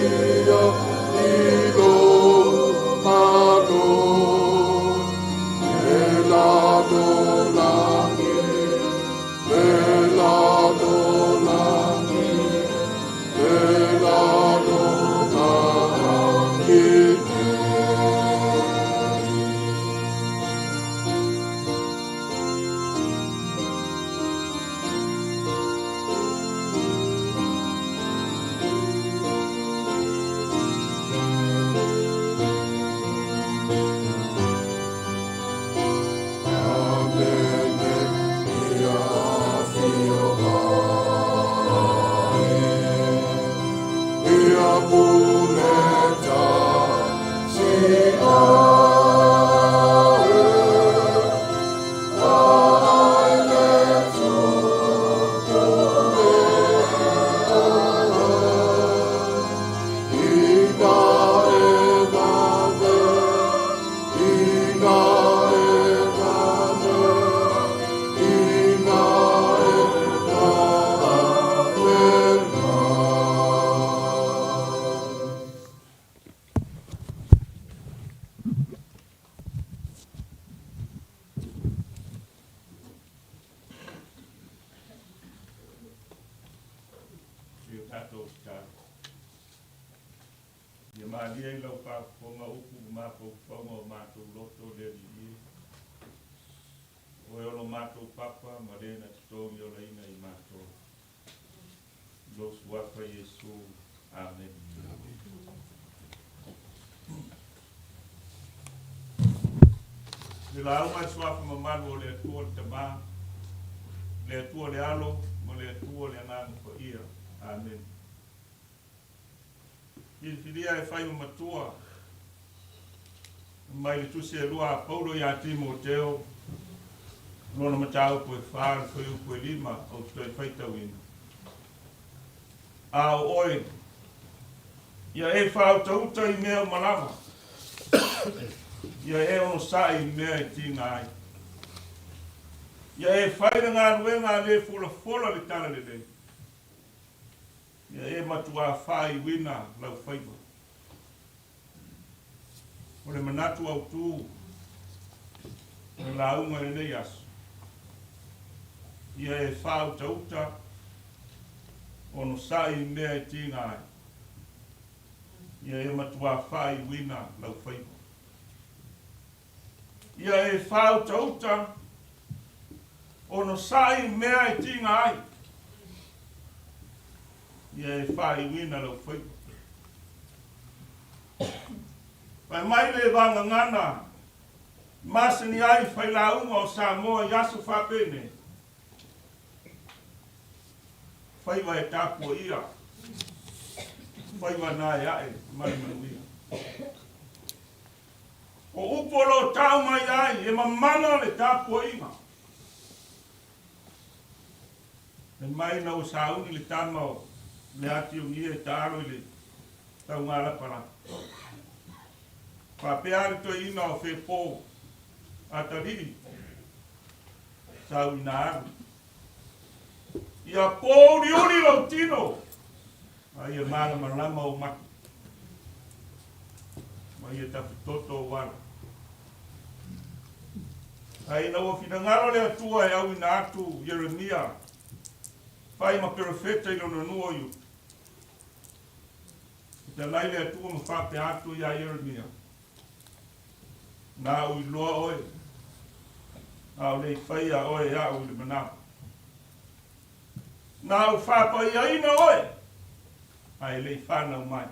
ia i lou Malo. Le lalolagi, le lalolagi, le lalolagi nei. Amene, ia afio mai, ia pule tasi ae, ae le tupu Ina e vave, ina e vave, ina e vave mai. I o tatou tatalo. Ia malie i lau faafofoga upu ma mafaufauga o matou loto le Alii e. O oe o lo matou Papa ma le na totogi olaina i matou. I lou Suafa Iesu. Amene. I le lauga i Suafa mamalu o le Atua le Tama, le Atua le Alo, ma le Atua le Agaga Paia. Amene. Filifilia e fai ma matua mai le Tusi e lua a Paulo ia Timoteo, lona mataupu e 4, le fuaiupu e 5, ou te toe faitauina. A o oe, ia e faautauta i mea uma lava, ia e onosai i mea e tiga ai. Ia e fai le galuega a le folafola le talalelei. Ia e matuā faaiuina lau faiva. O le manatu autu o le lauga i lenei aso, ia e faautauta, onosai i mea e tiga ai. Ia e matuā faaiuina lau faiva. Ia e faautauta, onosai i mea e tiga ai. Ia e faaiuina lau faiva. Fai mai le vagagana masani ai failauga o Samoa i aso faapenei, faiva e tapuaia, faiva na e ae ma le manuia. O upu o lo o tau mai ai e mamana le tapuaiga. Fai mai ina ua sauni le tama o Leatiogia e taalo i le taugalapalapa. Faapea le toeaina o Fepo atalii sau ina alu. Ia pōuliuli lou tino, a ia malamalama ou mata, ma ia tafitoto ou ala. Ae ina ua finagalo le Atua e auina atu Ieremia fai ma perofeta i lona nuu o Iuta, fetalai le Atua ma faapea atu iā Ieremia, Na ou iloa oe, a o le i faia oe e au i le manawa. Na ou faapaiaina oe, a e le i fanau mai.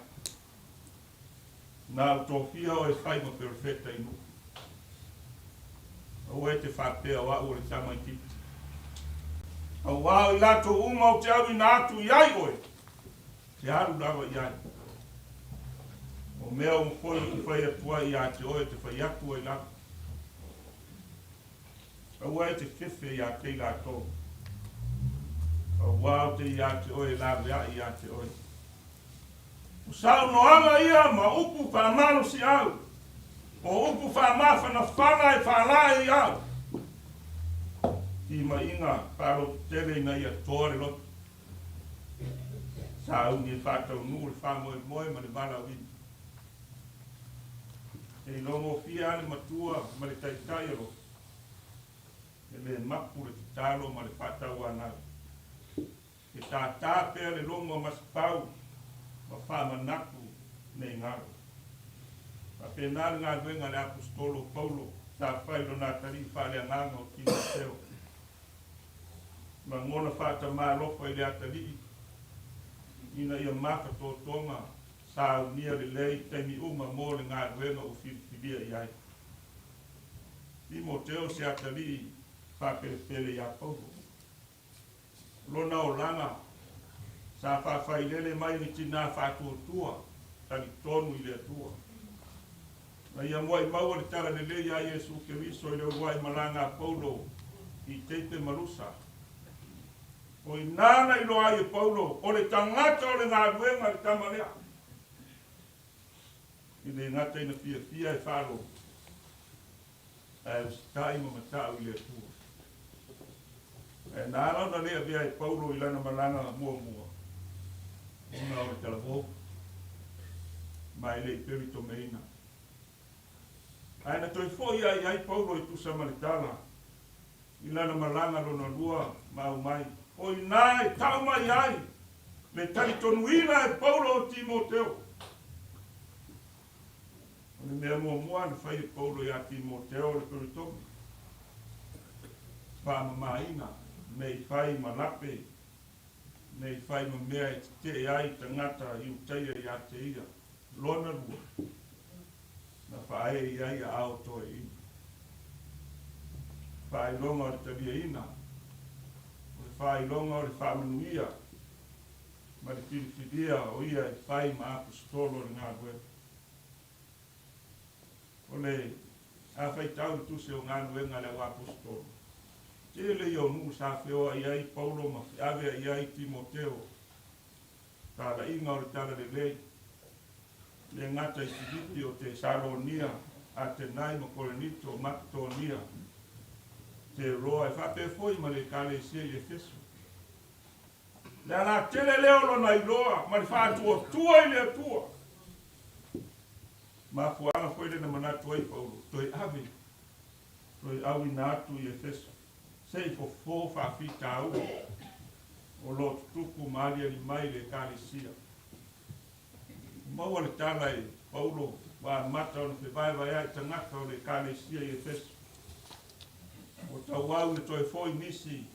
Na ou tofia oe e fai ma perofeta i nuu. Aua e te faapea o au o le tamaitiiti. Auā o i latou uma ou te auina atu i ai oe, te alu lava i ai. O mea uma foi ou fai atu ai iā te oe te fai atu ai lava. Aua e te fefe iā te i latou. Auā o te iā te oe e laveai iā te oe. O saunoaga ia ma upu faamalosi au, o upu faamafanafana e faalae i au. Timaiga faalototele ina ia toa le loto. Sauni e faataunuu le faamoemoe ma le valaauina. E ilogofie lava le matua ma le taitai alofa, e le mapu le tatalo ma le faatauanau. E tātā pea le logo a Masepau ma faamanatu nei galo. Faapena le galuega a le Aposetolo o Paulo sa fai i lona atalii faaleagaga o Timoteo. Lagona faatamā alofa i le atalii ina ia mafatotoga saunia lelei taimi uma mo le galuega ua filifilia i ai. Timoteo se atalii faapelepele iā Paulo. Lona olaga sa faafailele mai le tinā faatuatua talitonu i le Atua. Na ia muai maua le tala lelei iā Iesu Keriso i le uluai malaga a Paulo i Teipe ma Lusa. O i ina na iloa ai e Paulo o le tagata o le galuega le tama lea. E le gata ina fiafia e faalogo, ae usitai ma matau i le Atua. Ae na ala ona le avea e Paulo i lana malaga muamua, ona o le talavou, ma e le i pelitomeina. Ae na toe foi lava i ai Paulo e tusa ma le tala i lana malaga lona lua ma aumai. O i ina e tau mai ai le talitonuina e Paulo o Timoteo. O le mea muamua na fai e Paulo iā Timoteo o le peletomi, faamamaina, ne i fai ma lape, ne i fai ma mea e tetee ai tagata Iutaia iā te ia. Lona lua, na faaee i ai aao toeaina. Faailoga o le taliaina, o le faailoga o le faamanuia ma le filifilia o ia e fai ma Aposetolo o le galuega. O le a faitau le tusi o galuega a le auaposetolo, tele ia o nuu sa feoai ai Paulo ma feaveai ai Timoteo, talaiga o le Talalelei, le gata i Filipi o Tesalonia, Atenai ma Korinito, Maketonia, Teroa, e faapea foi ma le Ekalesia i Efeso. Le ala tele lea o lona iloa ma le faatuatua i le Atua. Mafuaaga foi lea na manatu ai Paulo, toe ave, toe auina atu i Efeso, se i fofo faafitauli o lo o tutupu ma aliali mai i le Ekalesia. Ua maua le tala e Paulo ua amata ona fevaevaea'i tagata o le Ekalesia i Efeso. Ua tauau ina toe foi nisi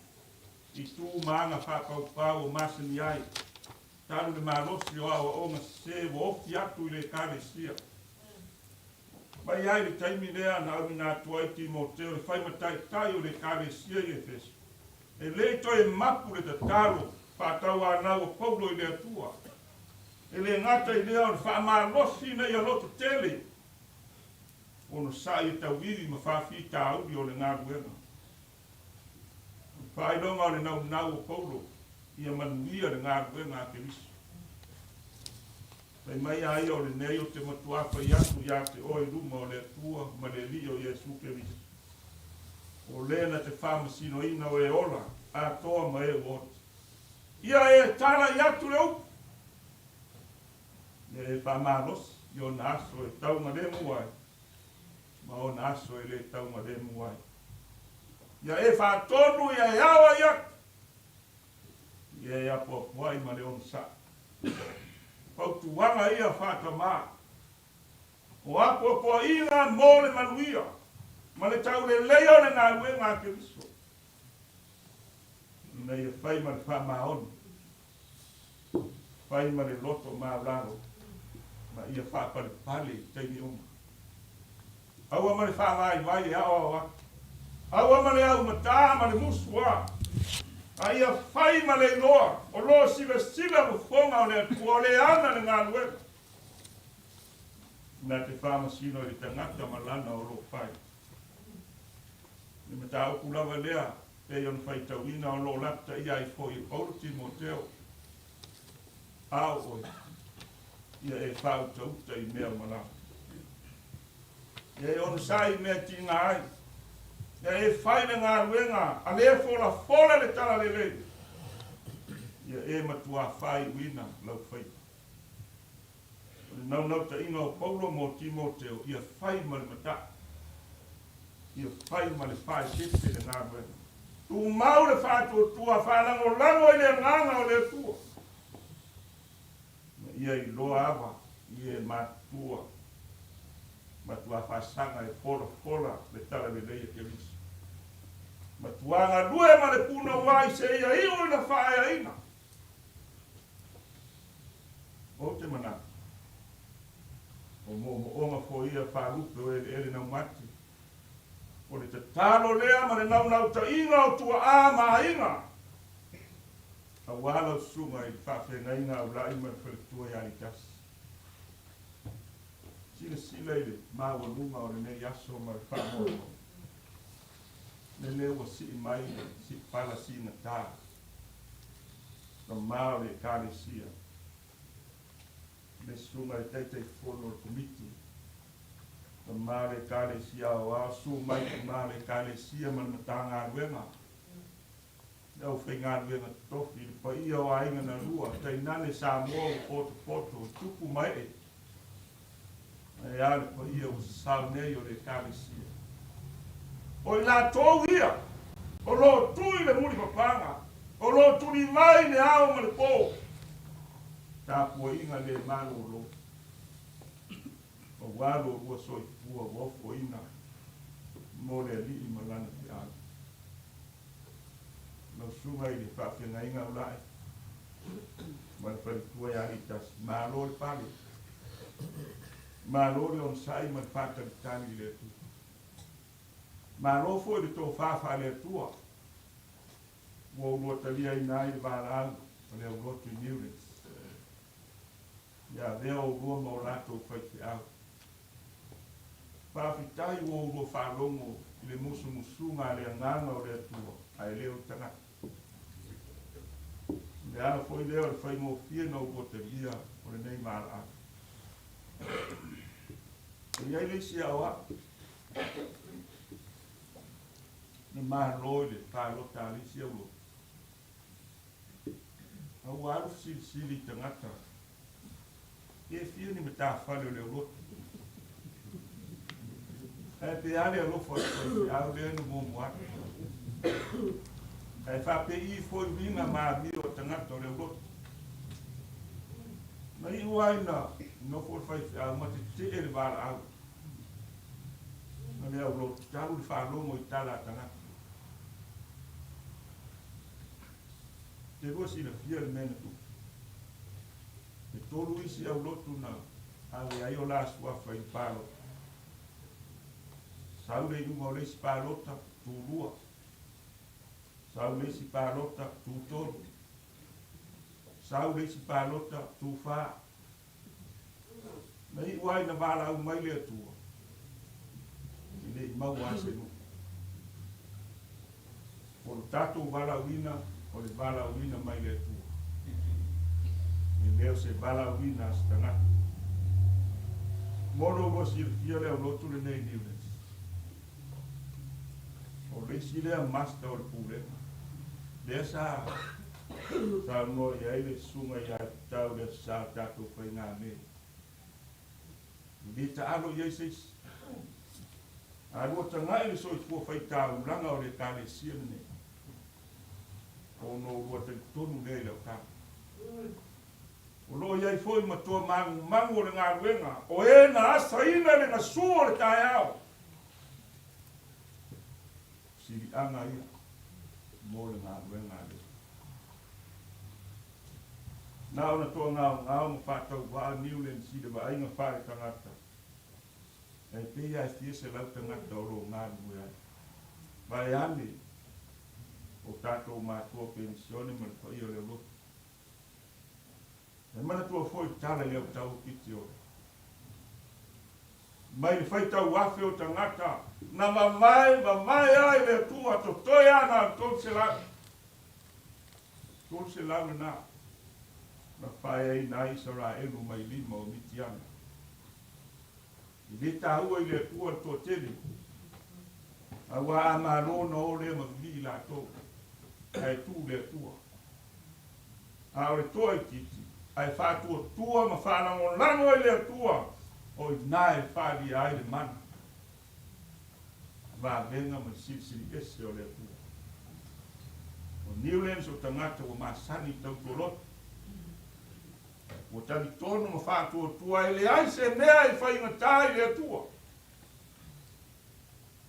i tu ma aga faapaupau o masani ai, talu le malosi o aoaoga sese ua ofi atu i le Ekalesia. Mai ai le taimi lea na auina atu ai Timoteo e fai ma taitai o le Ekalesia i Efeso, e le i toe mapu le tatalo faatauanau a Paulo i le Atua. E le gata i lea o le faamalosi ina ia loto tele, onosai e tauivi ma faafitauli o le galuega. O le faailoga o le naunau o Paulo ia manuia le galuega a Keriso. Fai mai a ia o lenei ou te matuā fai atu iā te oe i luma o le Atua ma le Alii o Iesu Keriso, o le na te faamasinoina o e ola atoa ma e ua oti. Ia e talai atu le upu, ia e faamalosi i ona aso e taugalemu ai ma ona aso e le taugalemu ai. Ia e faatonu, ia e ao ai atu, ia e apoapoai ma le onosai. Fautuaga ia faatamā, o apoapoaiga mo le manuia ma le tauleleia o le galuega a Keriso, ina ia fai ma le faamaoni, fai ma le loto maualalo, ma ia faapalepale i taimi uma. Aua ma le faavaivai e aoao atu. Aua ma le aumatā ma le musu a, a ia fai ma le iloa o lo silasila fofoga o le Atua o le ana le galuega na te faamasino i le tagata ma lana o lo fai. Le mataupu lava lea pei ona faitauina o lo o lapataia ai foi e Paulo Timoteo, a o oe, ia e faautauta i mea uma lava. Ia e onosai i mea e tiga ai. Ia e fai le galuega a le folafola le talalelei. Ia e matuā faaiuina lau faiva. O le naunautaiga o Paulo mo Timoteo ia fai ma le mata'i, ia fai ma le faaeteete le galuega. Tumau le faatuatua, faalagolago i le Agaga o le Atua, ma ia iloa ava i e matutua, matuā faasaga e folafola le talalelei a Keriso. Matuā galue ma le punouai seia iu ina faaeaina. Ou te manatu, o moomooga foi ia faalupe o eleele naumate, o le tatalo lea ma le naunautaiga o tuaa ma aiga, aua lau susuga i le faafeagaiga aulai ma le faletua ia Litasi. Silasila i le maualuga o lenei aso ma le faamoemoe, lele ua sii mai le siipala siigatā. Tama o le Ekalesia, le Susuga i le Taitaifono o le Komiti, Tama o le Ekalesia Aoao, susu mai Tama o le Ekalesia ma le Matagaluega, le aufaigaluega totofi, le paia o aiga na lua, tainane Samoa ua potopoto i tupu ma ee, ae a le paia ua sasao nei o le Ekalesia. O i latou ia o lo o tui le mulipapaga, o lo o tulivai i le ao ma le po, tapuaiga le malolo, aua lo oulua soifua ua ofoina mo le Alii ma Lana feau. Lau Susuga i le Faafeagaiga Aulai ma le Faletua ia Alii-tasi, malo le pale. Malo le onosai ma le faatalitali i le Atua. Malo foi le tofa faale-Atua ua oulua taliaina ai le valaau a le aulotu i Newlands. Ia avea oulua ma o latou faifeau. Faafetai ua oulua faalogo i le musumusuga a le Agaga o le Atua, ae le o le tagata. O le ala foi lea o le faigofie na oulua talia o lenei valaau. E i ai le isi aoao na malo i le palota a le isi aulotu. A ua alu fesilisili i tagata Pe fia ni matafale o le aulotu. Ae pe a le alofa o le faifeau lea na muamua atu. Ae faapei foi uiga ma amio a tagata o le aulotu. Na iu ai na nofo le faifeau ma tetee le valaau a le aulotu talu le faalogo i tala a tagata. Te lua silafia le mea na tupu. E tolu isi aulotu na ave ai o la suafa i le palota. Sau le iuga o le isi palota, tulua. Sau le isi palota, tutolu. Sau le isi palota, tufa. Na iu ai na valaau mai le Atua, e le i maua lava se nuu. O lo tatou valaauina, o le valaauina mai le Atua. E le o se valaauina a se tagata. Mo lo oulua silafia le aulotu lenei i Newlands. O le isi lea master o le pulega, lea sa saunoa i ai le susuga ia Tau le aso sa o tatou faiga nei. E le taalo i ai se isi. A lua tagai le soifua faitaulaga o le Ekalesia lenei, ona oulua talitonu lea i lau tala. O lo o i ai foi matua magumagu o le galuega, o e na asaina le gasu o le taeao. Siliaga ia mo le galuega a le Atua. Na ona toagaogao ma faatauvaa Newlands i le vaaiga faaletagata, e pei lava e fia selau tagata o lo o galulue ai. Vaeane o tatou matua penisione ma le paia o le aulotu. E manatua foi le tala i le autau o Kitiona. Mai le faitau afe o tagata na vavae, vavae ai le Atua totoe a na o le 300. 300 lena na faeaina ai Isaraelu mai lima o Mitiana. E le taua i le Atua le toatele, aua a malo ona o lea ma vivii latou, ae tu le Atua. A o le toaitiiti, ae faatuatua ma faalagolago i le Atua, o i ina e faaalia ai le mana, vavega ma le silisili ese o le Atua. O Newlands o tagata ua masani i tautua loto. Ua talitonu ma faatuatua e leai se mea e faigata i le Atua.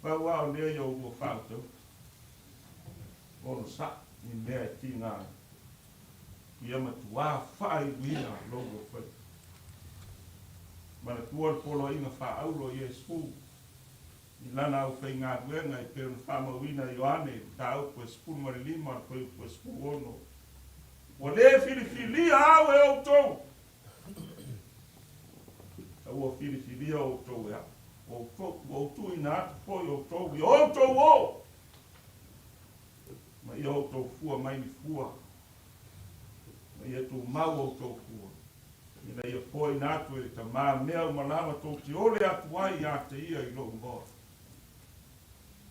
Pau lava o lea ia oulua faautauta, onosai i mea e tiga ai, ia matuā faaiuina lou faiva. Manatua le poloaiga faaauro o Iesu i lana aufaigaluega e pei ona faamauina e Ioane i le mataupu e 15 o le fuaiupu e 16, Ua le filifilia au e outou, a ua filifilia outou e au, ua ou tuuina atu foi outou i outou o, ma ia outou fua mai ni fua, ma ia tumau outou fua, ina ia foaina atu e le Tama mea uma lava tou te ole atu ai ia te ia i lou igoa.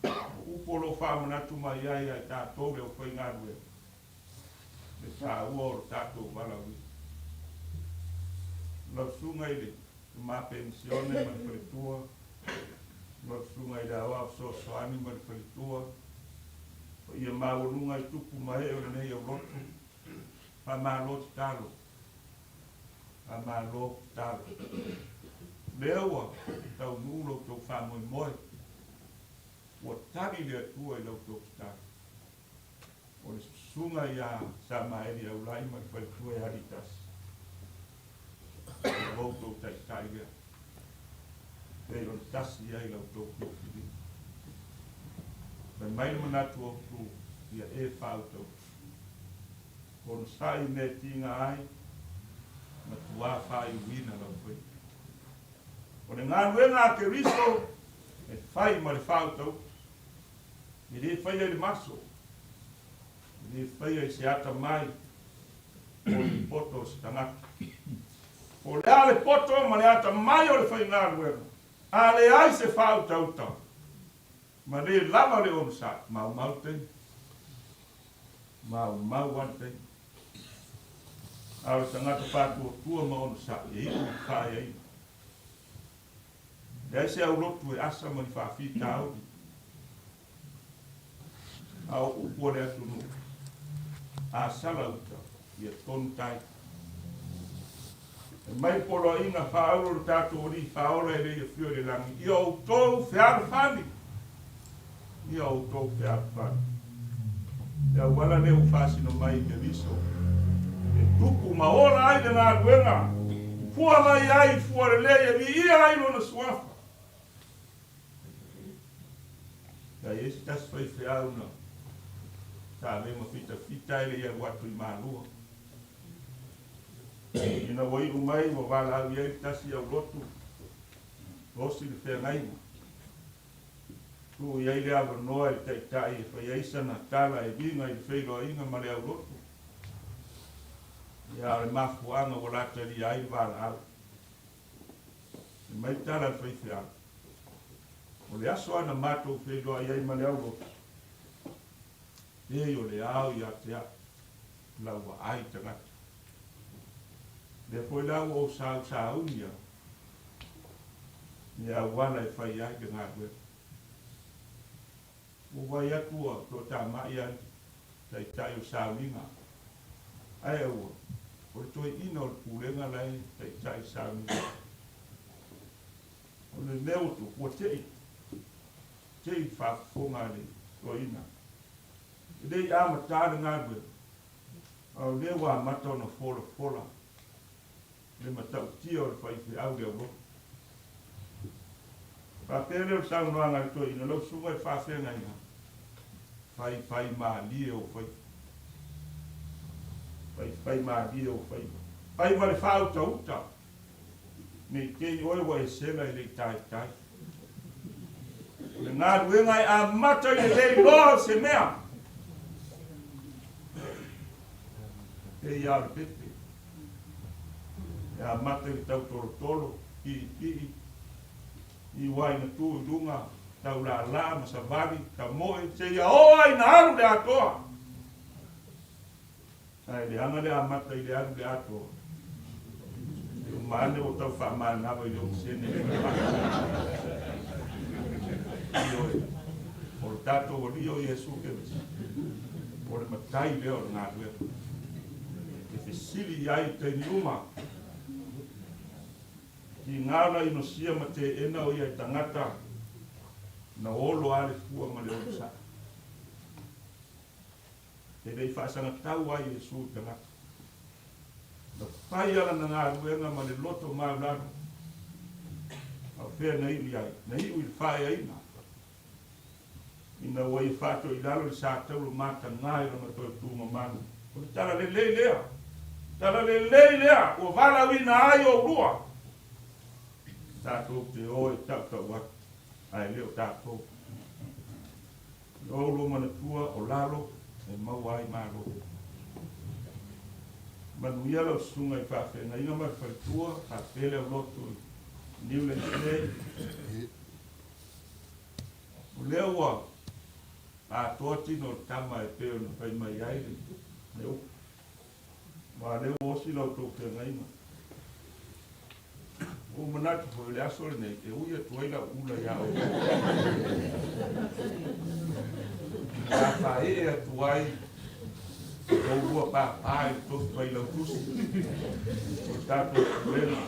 O upu o lo o faamanatu mai ai ia i tatou le aufaigaluega, le taua o le tatou valaauina. Lau Susuga i le Tama Penisione ma le faletua, lau Susuga i le Aoao Fesoasoani ma le faletua, paia maualuga i tupu ma ee o lenei aulotu, faamalo tatalo, faamalo tatalo. Lea ua taunuu lo outou faamoemoe, ua tali le Atua i la outou tatalo. O le susuga ia Samaeli Aulai ma le faletua ia Alitasi, o lo outou taitai lea, pei ona tasi ai la outou filifiliga. Fai mai le manatu autu ia e faautauta, onosai i mea e tiga ai, matua faaiuina lau faiva. O le galuega a Keriso e fai ma le faautauta. E le faia i le maso, e le faia i se atamai po o le poto o se tagata. Po o le a le poto ma le atamai o le faigaluega, a leai se faautauta ma le lava le onosai, maumau taimi. Maumau lava le taimi. A o le tagata faatuatua ma onosai, e iu i le faaeaina. Leai se aulotu e asa ma ni faafitauli, a o upu a le atunuu, a sala uta, ia tonu tai. E mai le poloaiga faaaulo lo tatou Alii Faaola e le i afio i le lagi, ia outou fealofani, ia outou fealofani. Le auala lea ua faasino mai i Keriso, e tupu ma ola ai le galuega, fua mai ai i fua lelei e viia ai lona suafa. Sa i ai se tasi faifeau na sa ave ma fitafita e le i alu atu i Malua. Ina ua iu mai ua valaau i ai le tasi aulotu, osi le feagaiga. Tuu i ai le avanoa i le Taitai e fai ai sana tala e uiga i le feiloaiga ma le aulotu, ia a o le mafuaaga ua latalia ai le valaau. Fai mai le tala a le faifeau, O le aso lava na matou feiloai ai ma le aulotu, pei o le ao ia te au, lau vaai tagata. Lea foi la ua ou sausaugia le auala e fai ai le galuega. Ua vaai atu ua toatamai lava le taitai o sauniga, ae aua, o le toeaina o le pulega la e taitai i sauniga. O le mea ua tupu, ua tei, tei le faafofoga a le toeaina. E le i amata le galuega, a o lea ua amata ona folafola le matautia o le faifeau le aulotu. Faapea lea o le saunoaga a le toeaina, lau susuga i le faafeagaiga, faifai malie ou faiva. Faifai malie ou faiva. Fai ma le faautauta, ne i te i oe ua e sela e le i taitai. O le galuega e amata i le le iloa o se mea. Pei lava o le pepe. E amata i le tautolotolo, piipii, iuai na tu i luga, taulala ma savali, tamoe, seia oo ai na alu le atoa. Ae leaga le amata i le alu i le atoa. E uma ane ua tau faamanava i le okesene i le falemai. Ioe, o le tatou Alii o Iesu Keriso, o le Matai lea o le galuega. E fesili i ai i taimi uma, tiga ona inosia ma teena o ia e tagata, na olo lava le fua ma le onosai. E le i faasagatau ai Iesu i tagata. Na fai a lana galuega ma le loto maulalo. A o fea na iu i ai? Na iu i le faaeaina. Ina ua ia faatoi i lalo le sa taulo matagā i lona toe tu mamalu. O le tala lelei lea! Tala lelei lea ua valaauina ai oulua! Tatou te o e tautau atu, ae le o tatou. I oulua manatua o lalo e maua ai malo. Manuia lau susuga i faafeagaiga ma le faletua, faapea le aulotu i Newlands nei. O lea ua atoa tino o le tama e pei ona fai mai ai le upu. Aua o lea ua osi la outou feagaiga. Ua ou manatu foi o le aso lenei e ui atu ai lau ula iā outou. E afaee atu ai oulua pāpā i le tofi failautusi o le tatou Pulega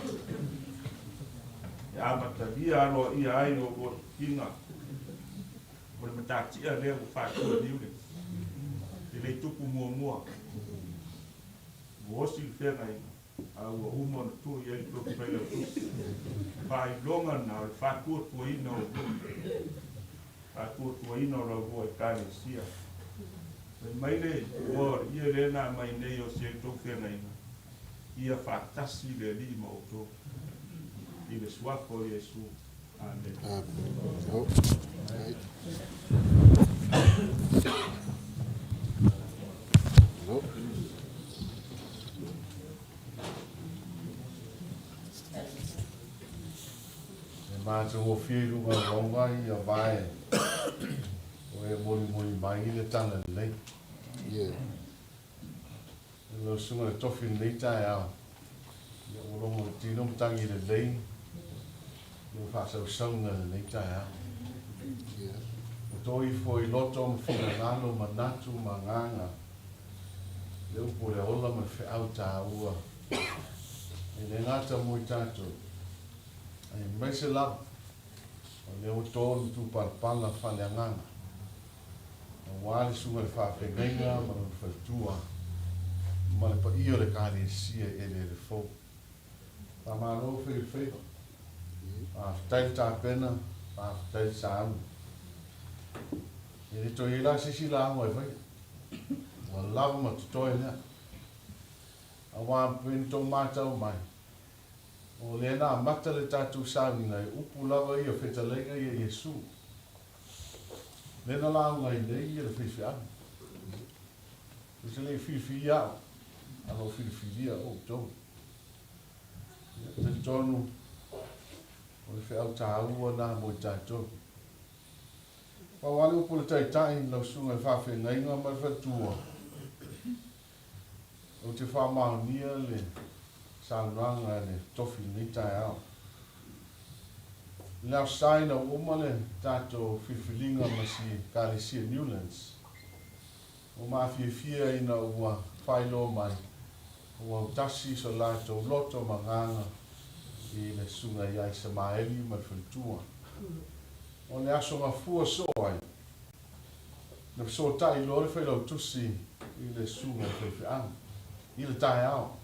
e amatalia aloaia ai oulua tofiga. O le matatia lea ua faatu e Niule e le i tupu muamua. Ua osi le feagaiga, a ua uma ona tuu i ai le tofi failautusi. Faailoga lena o le faatuatuaina o lua, faatuatuaina o laulua Ekalesia. Fai mai le igoa o le ie lea na aumai nei e osi ai le tou feagaiga, Ia faatasi le Alii ma outou, i le Suafa o Iesu. Amene. E matagofie i luga o mauga ia vae o e molimoli mai le tala lelei. Yeah. Lau Susuga i le Tofi i lenei taeao, ia ua logo le tino ma tagi lelei ua faasausauga i lenei taeao. Ua to ifo i loto ma finagalo, manatu ma agaga le upu o le ola ma le feau taua e le gata mo i tatou, aemaise lava o lea ua to le matupalapala faaleagaga. Aua le susuga i le faafeagaiga ma lona faletua ma le paia o le Ekalesia i eleele fou. Faamalo fai o le faiva. Faafetai le tapena, faafetai le sauni. E le toe i ai la se isi lauga e faia. Ua lava ma totoe lea. Aua pei ona tou matau mai, o lea na amata le tatou sauniga e upu lava ia o fetalaiga ia Iesu. Lea na lauga ai nei le faifeau. Ou te le i filifilia au, a na ou filifilia outou. Ia, talitonu, o le feau taua na mo i tatou. Pau lava le upu a le Taitai, lau susuga i le faafeagaiga ma le faletua, ou te faamaonia le saunoaga a le tofi i lenei taeao. I le Aso Sa ina ua uma le tatou filifiliga ma si Ekalesia Newlands, ua mafiafia ina ua faailoa mai ua autasi so latou loto ma agaga i le Susuga ia Isamaeli ma le faletua. O le aso gafua soo ai, na fesootai loa le Failautusi i le Susuga i le Faifeau i le taeao.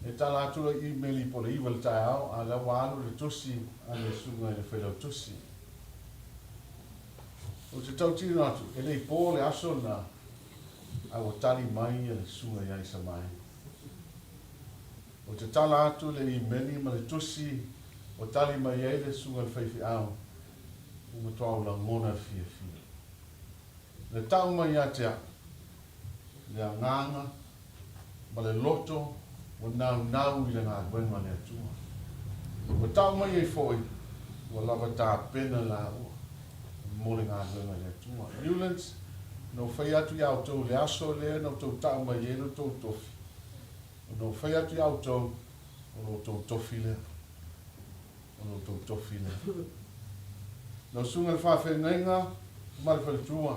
E tala atu lau email po o le iva i le taeao, a o lea ua alu le tusi a le susuga i le failautusi. Ou te tautino atu, e le i po le aso lena, a ua tali mai le susuga ia Isamaeli. Ou te tala atu le email ma le tusi ua tali mai ai le susuga i le faifeau, ua matua ou lagona le fiafia. Le tau mai ia te au, le agaga ma le loto ua naunau i le galuega a le Atua. Ua tau mai ai foi, ua lava tapena laua mo le galuega a le Atua. Newlands. Na ou faia atu iā outou i le aso lea na outou ta'u mai ai lo outou tofi, ona ou fai atu iā outou, o lo outou tofi lea. O lo outou tofi lea. Lau Susuga i le Faafeagaiga ma le Faletua,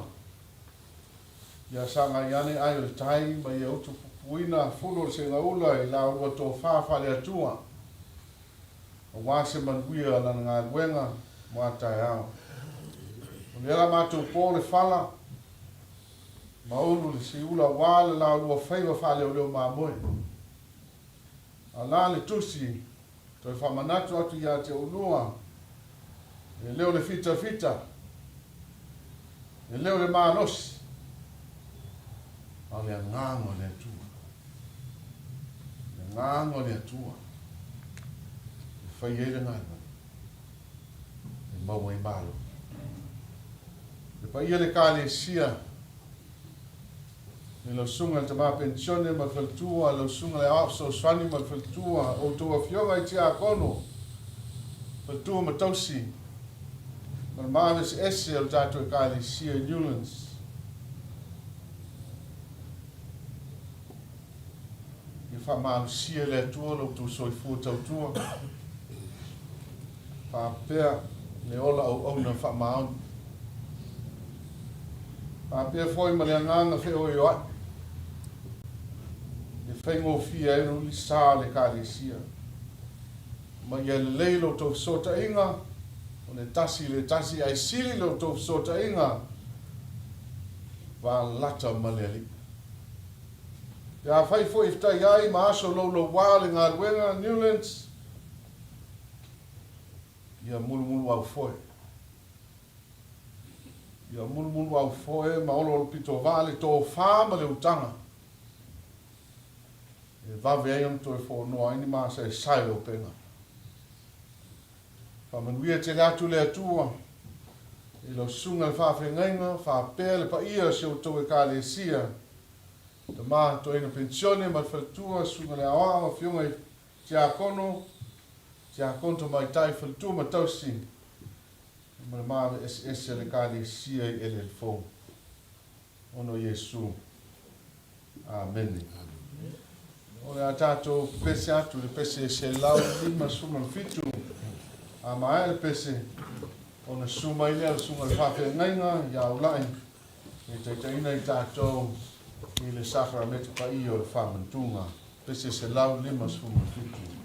ia sagai ane ai o le tai ma ia utupupuina fulu o le segaula i la oulua tofa faale-Atua, aua se manuia o Lana galuega mo a taeao. O lea la matou po le fala ma ulu le siula aua le la olua faiva faaleoleo mamoe. A la le tusi toe faamanatu atu ia te oulua, e le o le fitafita, e le o le malosi, a o le agaga o le Atua. Le agaga o le Atua e fai ai le galuega e maua ai malo. Le paia le Ekalesia i lau Susuga i le Tama Penisione ma le Faletua, lau Susuga i le Aoao Fesoasoani ma le Faletua, outou Afioga i Tiakono, Faletua ma Tausi, ma le maave eseese o le tatou Ekalesia i Newlands. Ia faamalosia e le Atua lo outou soifua tautua, faapea le ola auauna faamaoni. Faapea foi ma le agaga feoeoa'i e faigofie ai le uli sa o le Ekalesia. Ma ia lelei lo outou fesootaiga, o le tasi i le tasi, ae sili lo outou fesootaiga va lata ma le Alii. Pe afai foi e fetai ai ma aso loulouā le galuega, Newlands, ia mulumuluaufoe. Ia mulumuluaufoe ma oloolopitovaa le tofā ma le utaga e vave ai ona toe fonoa ai ni masaesae o upega. Faamanuia tele atu le Atua i lau Susuga i le Faafeagaiga, faapea le paia o si outou Ekalesia, Tama Toeaina Penisione ma le Faletua, Susuga i le Aoao, Afioga i Tiakono, Tiakono Tamaitai, Faletua ma Tausi, ma le maave eseese a le Ekalesia i eleele fou. Ona o Iesu. Amene. O le a tatou pese atu i le pese 157, a maea le pese, ona susu mai lea o le Susuga i le Faafeagaiga ia Ula'i e taitaiina i tatou i le Sakaramete Paia o le Faamatuga. Pese 157.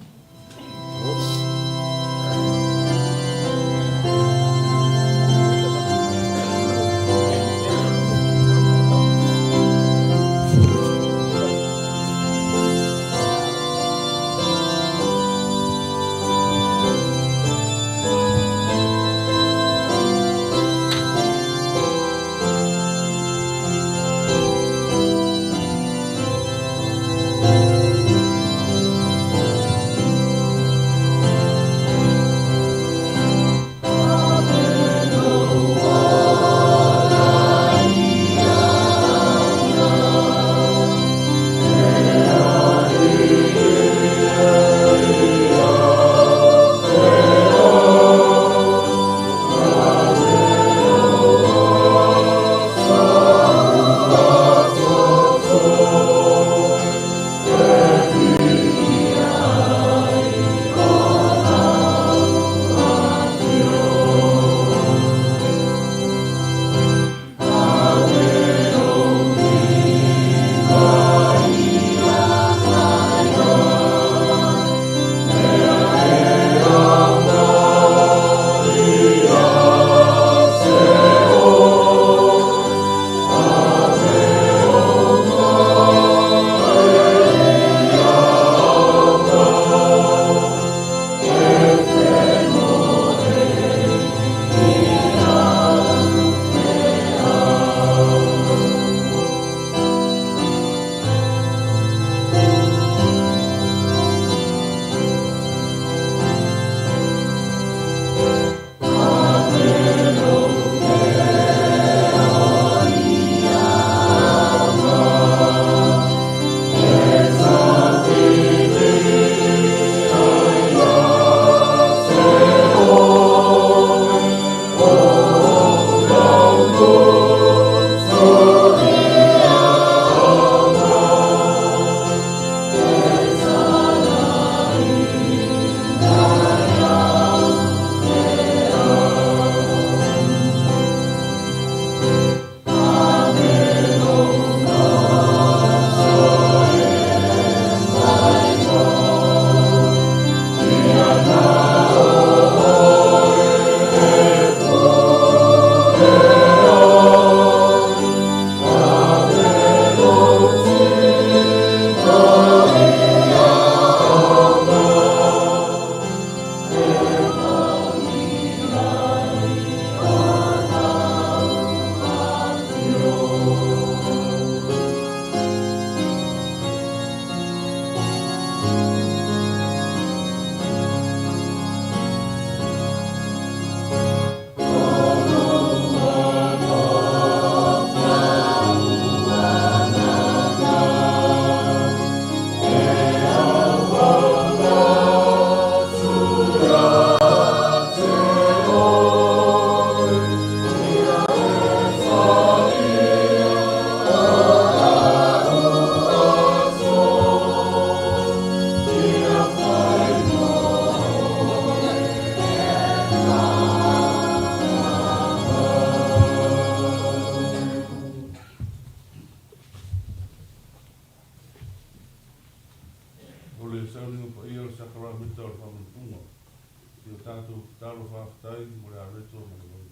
tatou tatalo faafetai mo le areto ma le vai.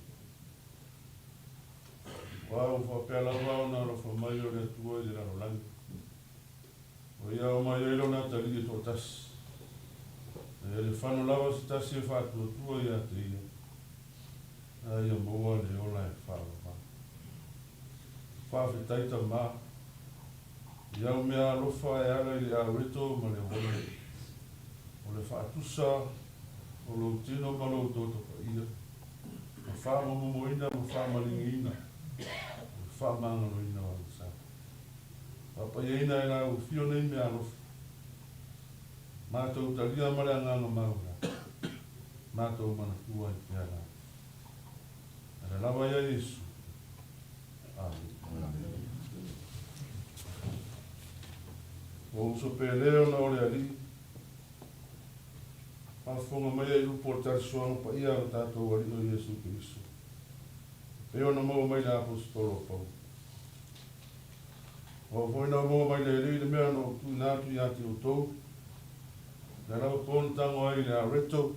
Aua ua faapea lava ona alofa mai o le Atua i le lalolagi, ua Ia oo mai ai Lona Atalii e toatasi, ina ia lefano lava se tasi e faatuatua ia te Ia, a ia maua le ola e faavavau. Faafetai Tama, i au mea alofa e ala i le areto ma le uone, o le faatusa o lou tino ma lou toto paia, ma faamomomoina ma faamaligiina o le faamagaloina o ana sa. Faapaiaina e la ua fio nei mea alofa, matou talia ma le agaga maula, matou manatua ai pea la. Ala lava ia Iesu. Amene. Ua uso pele ona o le Alii, faafofoga mai ai upu o le talisoaga paia a lo tatou Alii o Iesu Keriso, e pei ona maua mai le Aposetolo o Paulo. O au foi na ou maua mai le Alii le mea na ou tuuina atu ia te outou, lea lava po na tago ai i le Areto,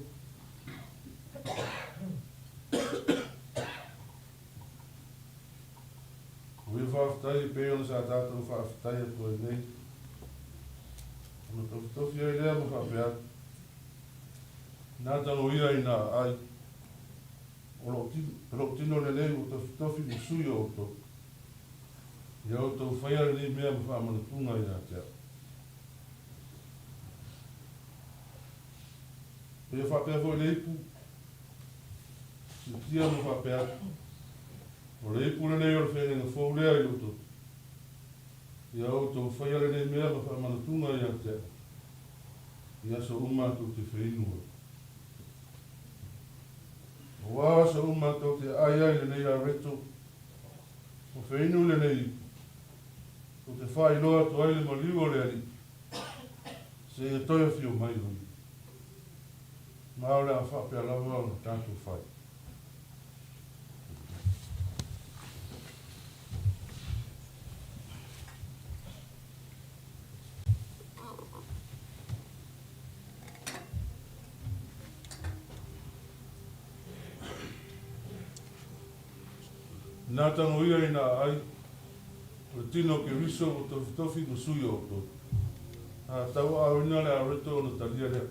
O ia faafetai e pei ona sa tatou faafetai atu ai nei, ona tofitofi ai lea ma faapea atu, Ina tago ia i nā ai, o lou tino lenei ua tofitofi ma sui o outou, ia outou faia lenei mea ma faamanatuga ia te au. O ia faapea foi le ipu, siitia ma faapea atu, O le ipu lenei o le feagaiga fou lea i lou toto. Ia outou faia lenei mea ma faamanatuga ia te au, i aso uma tou te feinu ai. Aua aso uma tou te aai ai lenei areto, o feinu lenei ipu, tou te faailoa atu ai le maliu o le Alii, seia toe afio mai o Ia. Ma o le a faapea lava ona tatou fai. Ina tango ia i nā ai, o le tino o Keriso ua tofitofi ma sui o outou. A tauaaoina le areto ona talia lea.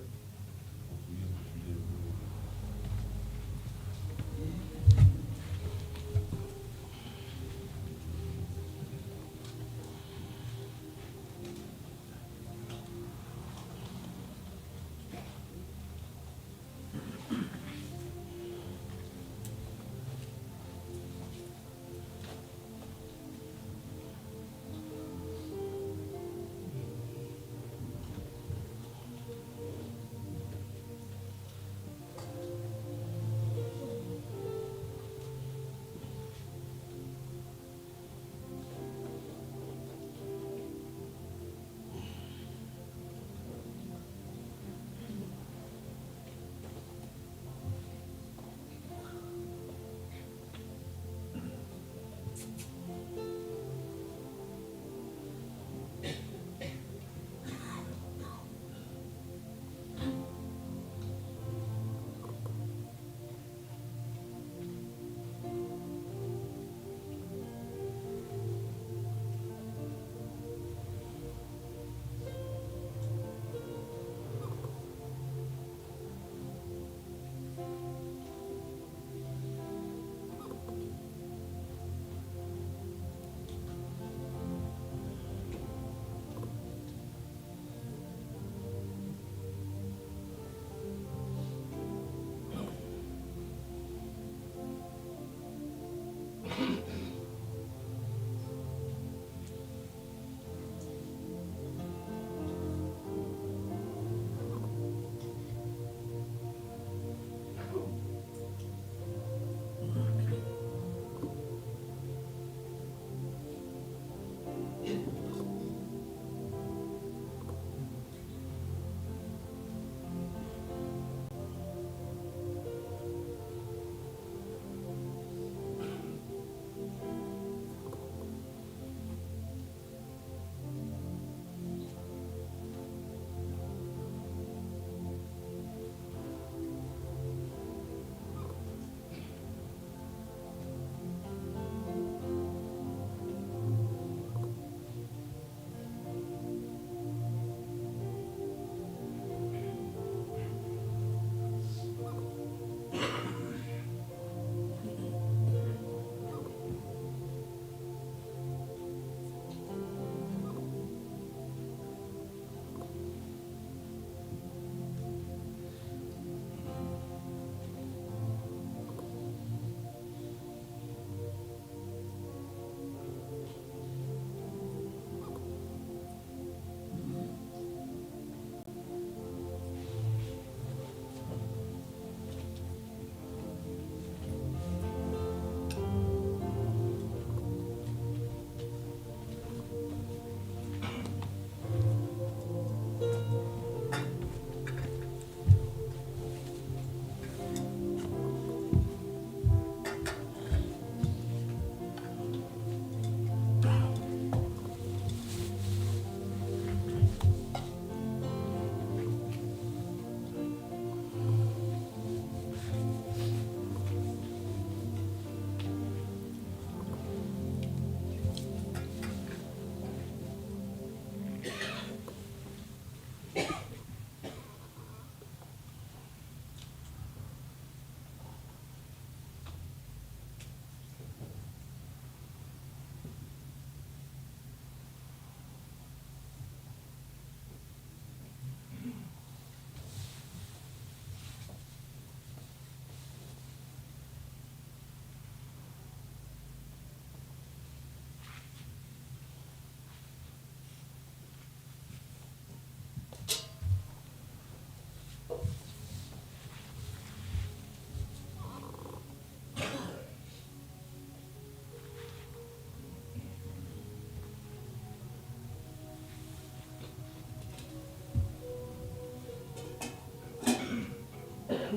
O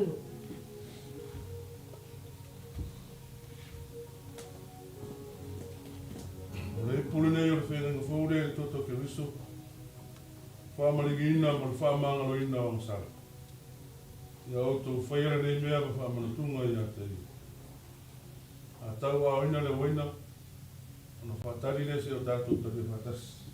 le ipu lenei o le feagaiga fou lea i le toto o Keriso, faamaligiina ma le faamagaloina o agasala. Ia outou faia lenei mea ma faamanatuga ia te ia. A tauaaoina le uaina, ona faatali lea seia o tatou talia faatasi.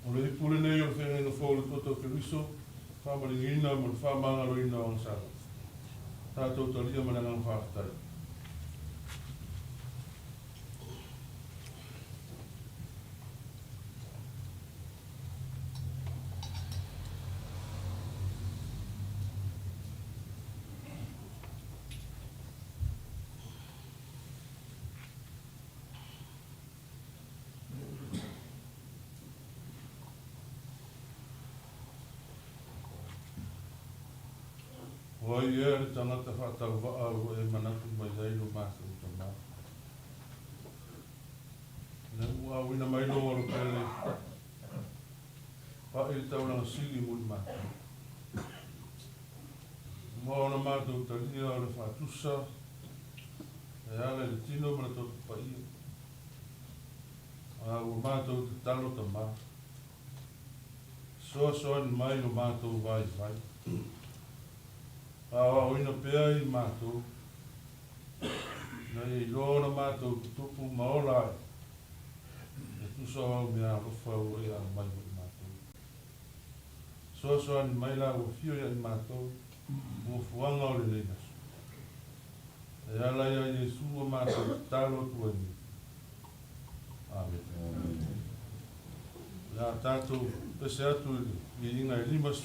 O le ipu lenei o le feagaiga fou o le toto o Keriso, faamaligiina ma le faamagaloina o agasala. Tatou talia ma le agaga faafetai. O ai ea le tagata faatauvaa ua e manatu mai ai lo matou Tama? Mu'auina mai lou alo pele pa'i le taulaga sili mo i matou. Uma ona matou talia o le faatusa e ala i le tino ma le toto paia. A ua matou tatalo Tamā, fesoasoani mai lo matou vaivai. Aoaoina pea i matou, ina ia iloa ona matou tutupu ma ola ai, e tusa o au mea alofa ua e aumai mo i matou. Fesoasoani mai la ua afio ia i matou fuafuaga o lenei aso. E ala ia Iesu ua matou tatalo atu ai nei. Amene. O le a tatou pese atu i le viiga e 51.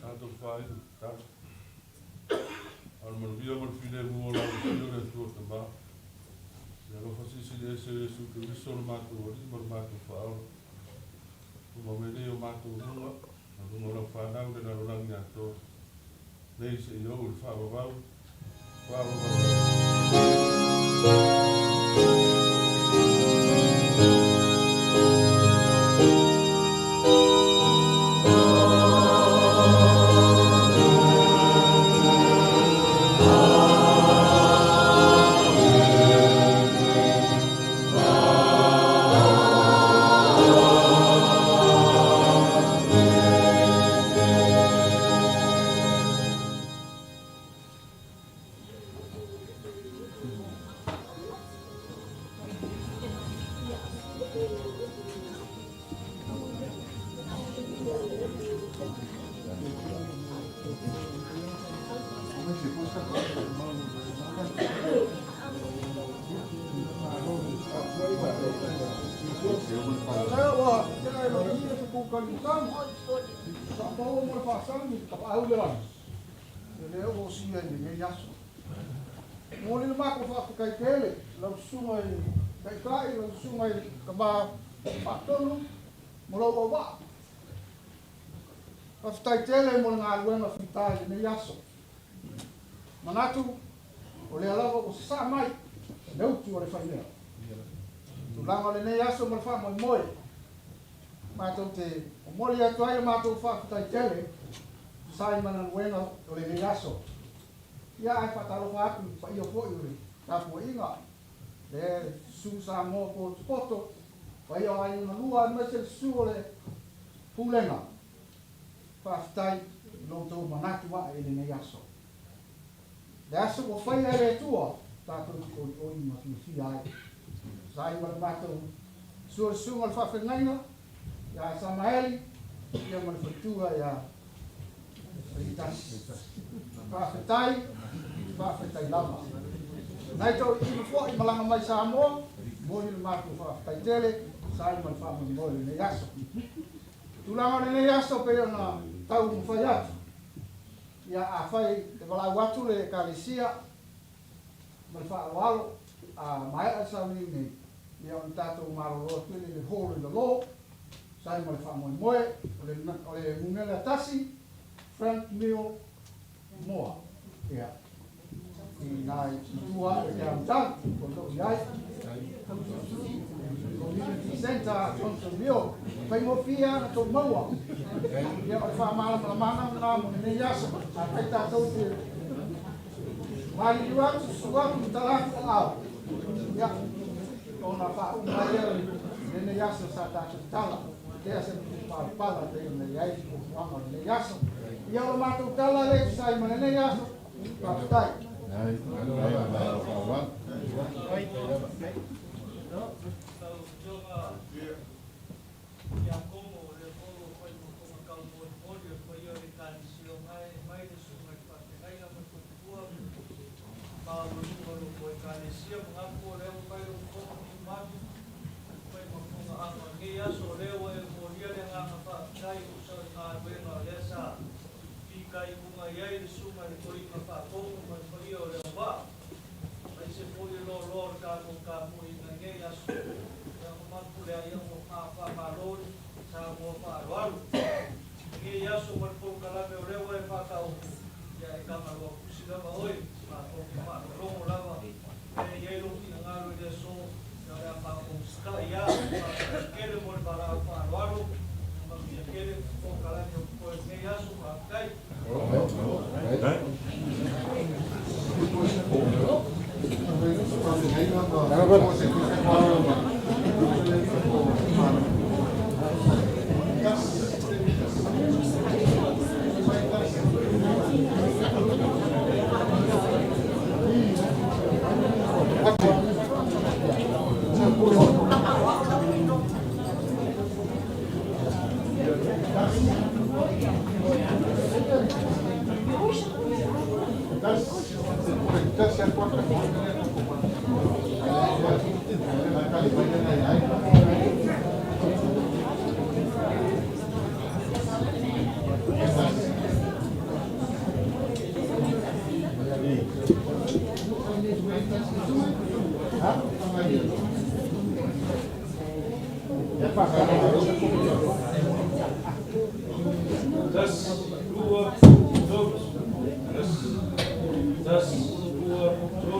Tatou faainu tatalo. A o le manuia ma le filemu o lau Afio le Atua Tamā, le alofa silisili ese o Iesu Keriso lo matou Alii ma lo matou Faaola, ua mai nei o matou luga, ma luga o lau fanau i le lalolagi atoa, nei seia oo i le faavavau, faavavau lava. Momoli le matou faafetai tele i lau Susuga i le Taitai, lau Susuga i le Tama Faatonu ma lou auvaa. Faafetai tele mo le galuega fita i lenei aso. Manatu o lea lava ua sasaa mai le utu a le faimea. Tulaga o lenei aso ma le faamoemoe, matou te momoli atu ai le matou faafetai tele e tusa ai ma galuega o lenei aso. Ia ae faatalofa atu i le paia foi o le tapuaiga, le susu Samoa potopoto, paia o aiga na lua aemaise le susu o le Pulega. Faafetai i lo outou manatu ae i lenei aso. Le aso ua faia e le Atua, tatou te olioli ma fiafia ai. Tusa ai ma le matou susu o le susuga o le faafeagaiga ia Samaeli ia ma le faletua ia Feitasi. Faafetai, faafetai lava. Nai toeaiina foi malaga mai Samoa, momoli le matou faafetai tele, tusa ai ma le faamoemoe o lenei aso. Tulaga o lenei aso pei ona taumafai atu, ia afai e valaau atu le Ekalesia ma le faaaloalo, a maea le sauniuni nei, ia ona tatou malolo atu ai lea i le hall i lalo, tusa ai ma le faamoemoe, o le o le numera tasi, Frank Neil Moa, ia, i ina i tua i le downtown, o lo o i ai. Community Centre Johnson Leo, faigofie lava ona tou maua. Ia, o le faamalamalamaga lena mo lenei aso. Afai tatou te maliliu atu, susu atu ma tala atu aao, ia, ona faauma ai lea o lenei aso sa tatou tala. Tea se matupalapala pei ona i ai fuafuaga o lenei aso. Ia, o le matou tala lea e tusa ai ma lenei aso. Faafetai. Lau Afioga Iakomo, o lea foi ua fai ma fofoga taumolimoli o le paia o le Ekalesia mai le Susuga i le Faafeagaiga ma le Faletua ma maualuga o le tou Ekalesia. Manatu o lea ua fai lou fono niumanu fai ma fofoga ava o lenei aso, o lea ua e molia le agaga faafetai e tusa o le galuega o lea sa fitaiuga i ai le Susuga i le Toeaina Faatonu ma le paia o le auvaa, aemaise foi le loaloa o le tatou tapuaiga i nei aso. Ia mamalu pule ai au ma faamalo i Samoa faaaloalo. I nei aso ma le polokalame o lea ua e faataoto, ia e Tagaloa Pusi lava oe, matou te faalogologo lava mea e i ai lou finagalo i le aso, ia o le a matou usitai lava. Faafetai tele mo le valaau faaaloalo, ia manuia tele polokalame o totoe i lenei aso. Faafetai. Tasi, lua, tolu. Tasi, lua, tolu.